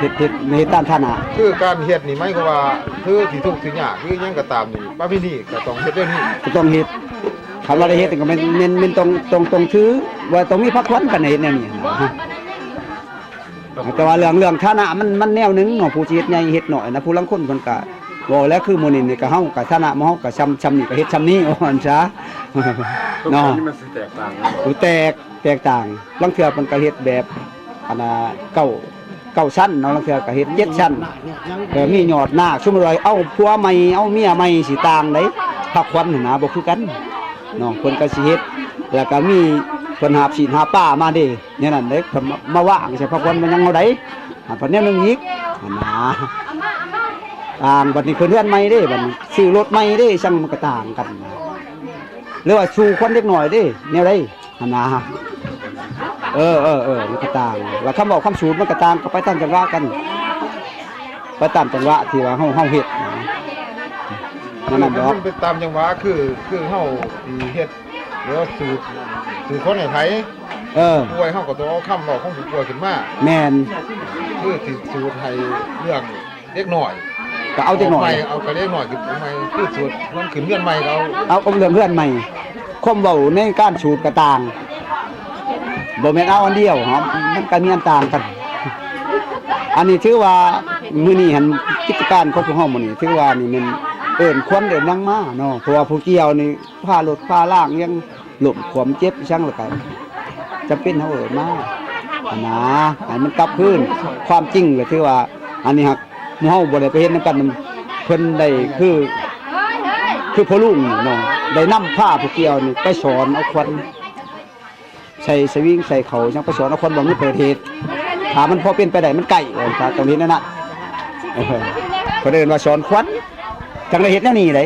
ເຮັດ ເຮັດ ເຮັດຕາມຖານະ. ຄືການເຮັດນີ້ໝາຍຄວາມວ່າ ຄືຊິທຸກຊິຍາກ ຫຼືຫຍັງກະຕາມນີ້ ປະເພນີກະຕ້ອງເຮັດແນວນີ້ ກະຕ້ອງເຮັດ. ຄັນວ່າໄດ້ເຮັດກະແມ່ນ ແມ່ນ ແມ່ນຕ້ອງ ຕ້ອງ ຕ້ອງຖືວ່າຕ້ອງມີພະຂວັນ ຄັນໄດ້ເຮັດແນວນີ້ນະ. ແຕ່ວ່າເລື່ອງ ເລື່ອງຖານະມັນ ມັນແນວໜຶ່ງເນາະ ຜູ້ຊິເຮັດໃຫຍ່ເຮັດໜ້ອຍນະ ຜູ້ລາງຄົນເພິ່ນກະເວົ້າແລ້ວ ຄືມື້ນີ້ນີ້ກະເຮົາກະຖານະໝູ່ເຮົາກະຊ່ຳ ຊ່ຳນີ້ກະເຮັດຊ່ຳນີ້ ວ່າຊັ້ນຊະເນາະ. ແຕກ ແຕກຕ່າງ ລາງເທື່ອເພິ່ນກະເຮັດແບບ ອັນນ່າ ເກົ້າ ເກົ້າຊັ້ນເນາະ ລາງເທື່ອກະເຮັດເຈັດຊັ້ນ ເອີ ມີຍອດນາກ ສົມມຸດວ່າເອົາຜົວໃໝ່ ເອົາເມຍໃໝ່ຊິຕ່າງໃດ ພະຂວັນຫັ້ນນະ ບໍ່ຄືກັນເນາະ ເພິ່ນກະຊິເຮັດ ແລ້ວກະມີເພິ່ນຫາບຊີ້ນຫາບປາມາເດ້ ແນວນັ້ນເດ້ ເພິ່ນມາ ມາວາງໃສ່ພະຂວັນມາຫຍັງເຮົາໃດ ຫາພັດແນວໜຶ່ງອີກຫັ້ນນະ. ຕ່າງ ບາດນີ້ຂຶ້ນເຮືອນໃໝ່ເດ້ ບາດນີ້ຊື້ລົດໃໝ່ເດ້ ຈັ່ງມັນກະຕ່າງກັນນະ ຫຼືວ່າສູ່ຂວັນເດັກນ້ອຍເດ້ ແນວໃດ ຫັ້ນນະ. ເອີ ເອີ ເອີ ມັນກະຕ່າງ ແລ້ວຄຳເວົ້າຄຳສູດມັນກະຕ່າງ ກະໄປຕາມຈັງຫວະກັນ ໄປຕາມຈັງຫວະທີ່ວ່າເຮົາ ເຮົາເຮັດນະ ແນວນັ້ນດອກ. ມັນເປັນຕາມຈັງຫວະ ຄື ຄືເຮົາຊິເຮັດ ຫຼືວ່າສູດ ສູດຂວັນໃຫ້ໃຜ ເອີ ຜູ້ປ່ວຍ ເຮົາກະຕ້ອງເອົາຄຳເວົ້າຂອງຜູ້ປ່ວຍຂຶ້ນມາ. ແມ່ນ ຄືຊິສູດໃຫ້ເລື່ອງ ເດັກນ້ອຍ ກະເອົາເດັກນ້ອຍ ເອົາກະເດັກນ້ອຍຂຶ້ນໃໝ່ ຄືສູດ ມັນຂຶ້ນເຮືອນໃໝ່ກະເອົາ ເອົາ ເອົາເລື່ອງເຮືອນໃໝ່ ຄວາມເວົ້າໃນການສູດກະຕ່າງ ບໍ່ແມ່ນເອົາອັນດຽວ ມັນກະມີອັນຕ່າງກັນ. ອັນນີ້ຖືວ່າມື້ນີ້ຫັ້ນ ກິດຈະການຂອງພວກເຮົາມື້ນີ້ ຖືວ່ານີ້ແມ່ນເອີ້ນຂວັນເອີ້ນຫຍັງມາເນາະ ເພາະວ່າຜູ້ກ່ຽວນີ້ພາລົດພາລາງຫຍັງ ລົ້ມຂວ້ຳເຈັບອີ່ຫຍັງ ແລ້ວກະ ຈຳເປັນເຮົາເອີ້ນມາ ອັນນາ ໃຫ້ມັນກັບຄືນ. ຄວາມຈິງກໍຄືວ່າ ອັນນີ້ຫາກໝູ່ເຮົາບໍ່ໄດ້ໄປເຮັດນຳກັນ ເພິ່ນໄດ້ຄື ຄືພໍ່ລຸງນີ້ເນາະ ໄດ້ນຳພາຜູ້ກ່ຽວນີ້ໄປສອນເອົາຄວັນ ໃສ່ສະວິງ ໃສ່ເຂົ້າຫຍັງ ໄປສອນເອົາຄວັນ ບໍ່ມີເປີດເຫດ. ຖ້າມັນພໍເປັນໄປໄດ້ ມັນໃກ້ ເອີ ຖ້າຕ້ອງເຮັດແນວນັ້ນ ເອີ ເພິ່ນເອີ້ນວ່າສອນຄວັນ ຈັ່ງໄດ້ເຮັດແນວນີ້ເດ້.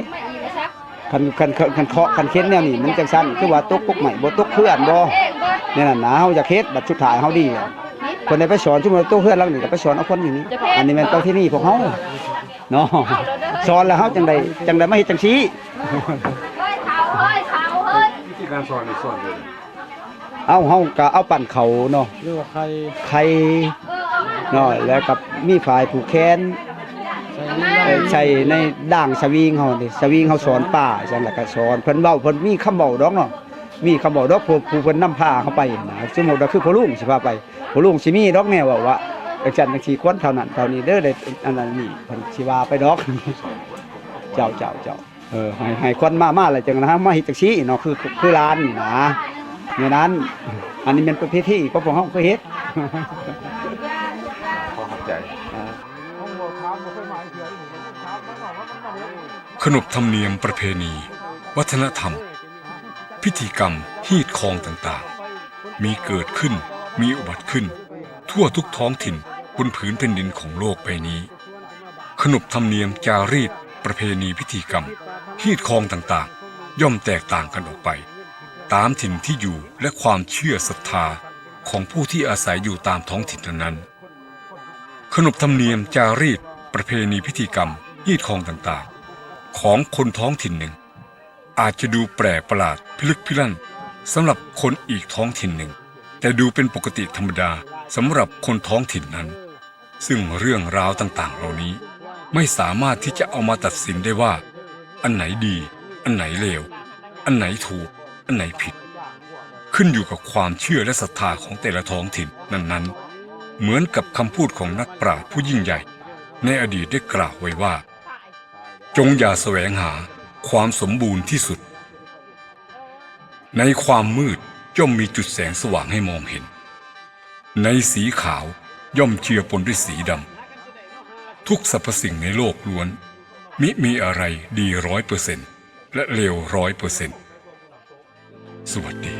ຄັນ ຄັນ ຄັນ ຄັນເຄາະຄັນເຂັນແນວນີ້ ມັນຈັ່ງຊັ້ນ ຄືວ່າຕົກກົກໄມ້ບໍ່ ຕົກເຮືອນບໍ່ ແນວນັ້ນນະ. ເຮົາຢາກເຮັດ ບັດສຸດທ້າຍເຮົາດີ ເພິ່ນໄດ້ໄປສອນ ສົມມຸດວ່າຕົກເຮືອນຫຼັງນີ້ ກໍໄປສອນເອົາຄົນຢູ່ນີ້. ອັນນີ້ແມ່ນປະເພນີພວກເຮົາເນາະ ສອນແລ້ວເຮົາຈັ່ງໄດ້ ຈັ່ງໄດ້ມາເຮັດຈັ່ງຊີ້. ວິທີການສອນນີ້ສອນແບບໃດ? ເອົາ ເຮົາກໍເອົາປັ້ນເຂົ້າເນາະ ຫຼືວ່າໄຂ່ ໄຂ່ເນາະ ແລ້ວກໍມີຝ້າຍຜູກແຂນ ໃສ່ໃນ ໃສ່ໃນດ້າງສະວິງເຮົານີ້ ສະວິງເຮົາສອນປາຈັ່ງ ແລ້ວກໍສອນ ເພິ່ນເວົ້າ ເພິ່ນມີຄຳເວົ້າດອກເນາະ ມີຄຳເວົ້າດອກ ຜູ້ ຜູ້ເພິ່ນນຳພາເຮົາໄປນະ. ສົມມຸດວ່າຄືພໍ່ລຸງຊິພາໄປ ພໍ່ລຸງຊິມີດອກແນວເວົ້າວ່າ ຈັ່ງຊັ້ນຈັ່ງຊີ້ ຄວນເທົ່ານັ້ນເທົ່ານີ້ເດີ ໄດ້ອັນນັ້ນນີ້ ເພິ່ນຊິວ່າໄປດອກ. ເຈົ້າ ເຈົ້າ ເຈົ້າ. ເອີ ໃຫ້ ໃຫ້ຄວັນມາ ມາແລ້ວຈັ່ງນະ ມາເຮັດຈັ່ງຊີ້ເນາະ ຄື ຄືຫຼານນີ້ນະ ແນວນັ້ນ. ອັນນີ້ແມ່ນປະເພນີຂອງພວກເຮົາເຄີຍເຮັດ. ຂໍຂອບໃຈ. ຂະໜົບທຳນຽມປະເພນີ ວັດທະນະທຳ ພິທີກຳ ຮີດຄອງຕ່າງໆ ມີເກີດຂຶ້ນ ມີອຸບັດຂຶ້ນ ທົ່ວທຸກທ້ອງຖິ່ນບົນຜືນແຜ່ນດິນຂອງໂລກໃບນີ້. ຂະໜົບທຳນຽມ ຈາຣີດ ປະເພນີ ພິທີກຳ ຮີດຄອງຕ່າງໆ ຍ່ອມແຕກຕ່າງກັນອອກໄປ ຕາມຖິ່ນທີ່ຢູ່ ແລະ ຄວາມເຊື່ອສັດທາຂອງຜູ້ທີ່ອາໄສຢູ່ຕາມທ້ອງຖິ່ນນັ້ນໆ. ຂະໜົບທຳນຽມ ຈາຣີດ ປະເພນີ ພິທີກຳ ຮີດຄອງຕ່າງໆ ຂອງຄົນທ້ອງຖິ່ນໜຶ່ງ ອາດຈະດູແປກປະຫຼາດພິລຶກພິລັ່ນສຳລັບຄົນອີກທ້ອງຖິ່ນໜຶ່ງ ແຕ່ດູເປັນປົກກະຕິທຳມະດາສຳລັບຄົນທ້ອງຖິ່ນນັ້ນ ຊຶ່ງເລື່ອງລາວຕ່າງໆເຫຼົ່ານີ້ ໄມ່ສາມາດທີ່ຈະເອົາມາຕັດສິນໄດ້ວ່າ ອັນໄຫນດີ ອັນໄຫນເລວ ອັນໄຫນຖືກ ອັນໄຫນຜິດ ຂຶ້ນຢູ່ກັບຄວາມເຊື່ອ ແລະ ສັດທາຂອງແຕ່ລະທ້ອງຖິ່ນນັ້ນໆ. ເໝືອນກັບຄຳພູດຂອງນັກປາດຜູ້ຍິ່ງໃຫຍ່ໃນອະດີດໄດ້ກ່າວໄວ້ວ່າ ຈົ່ງຢ່າສະແຫວງຫາຄວາມສົມບູນທີ່ສຸດ. ໃນຄວາມມືດຍ່ອມມີຈຸດແສງສະຫວ່າງໃຫ້ມອງເຫັນ. ໃນສີຂາວຍ່ອມເຈືອປົນດ້ວຍສີດຳ. ທຸກສັບພະສິ່ງໃນໂລກລ້ວນມິມີອະໄລດີຮ້ອຍເປີເຊັນ ແລະ ເລວຮ້ອຍເປີເຊັນ. ສະຫວັດດີ.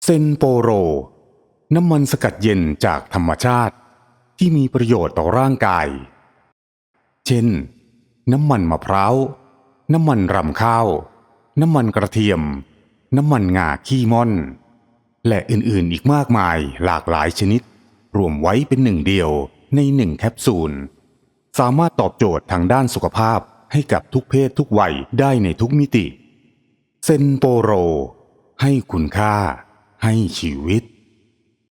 ເຊັນໂປໂຣ ນ້ຳມັນສະກັດເຢັນຈາກທຳມະຊາດ ທີ່ມີປະໂຫຍດຕໍ່ຮ່າງກາຍ ເຊັ່ນ ນ້ຳມັນມະພ້າວ, ນ້ຳມັນຣຳຂ້າວ, ນ້ຳມັນກະທຽມ, ນ້ຳມັນງາຂີ້ມ່ອນ ແລະ ອື່ນໆອີກມາກມາຍຫຼາກຫຼາຍຊະນິດ ລວມໄວ້ເປັນໜຶ່ງດຽວໃນໜຶ່ງແຄັບຊູນ, ສາມາດຕອບໂຈດທາງດ້ານສຸຂະພາບໃຫ້ກັບທຸກເພດທຸກໄວໄດ້ໃນທຸກມິຕິ. ເຊັນໂປໂຣ ໃຫ້ຄຸນຄ່າ ໃຫ້ຊີວິດ.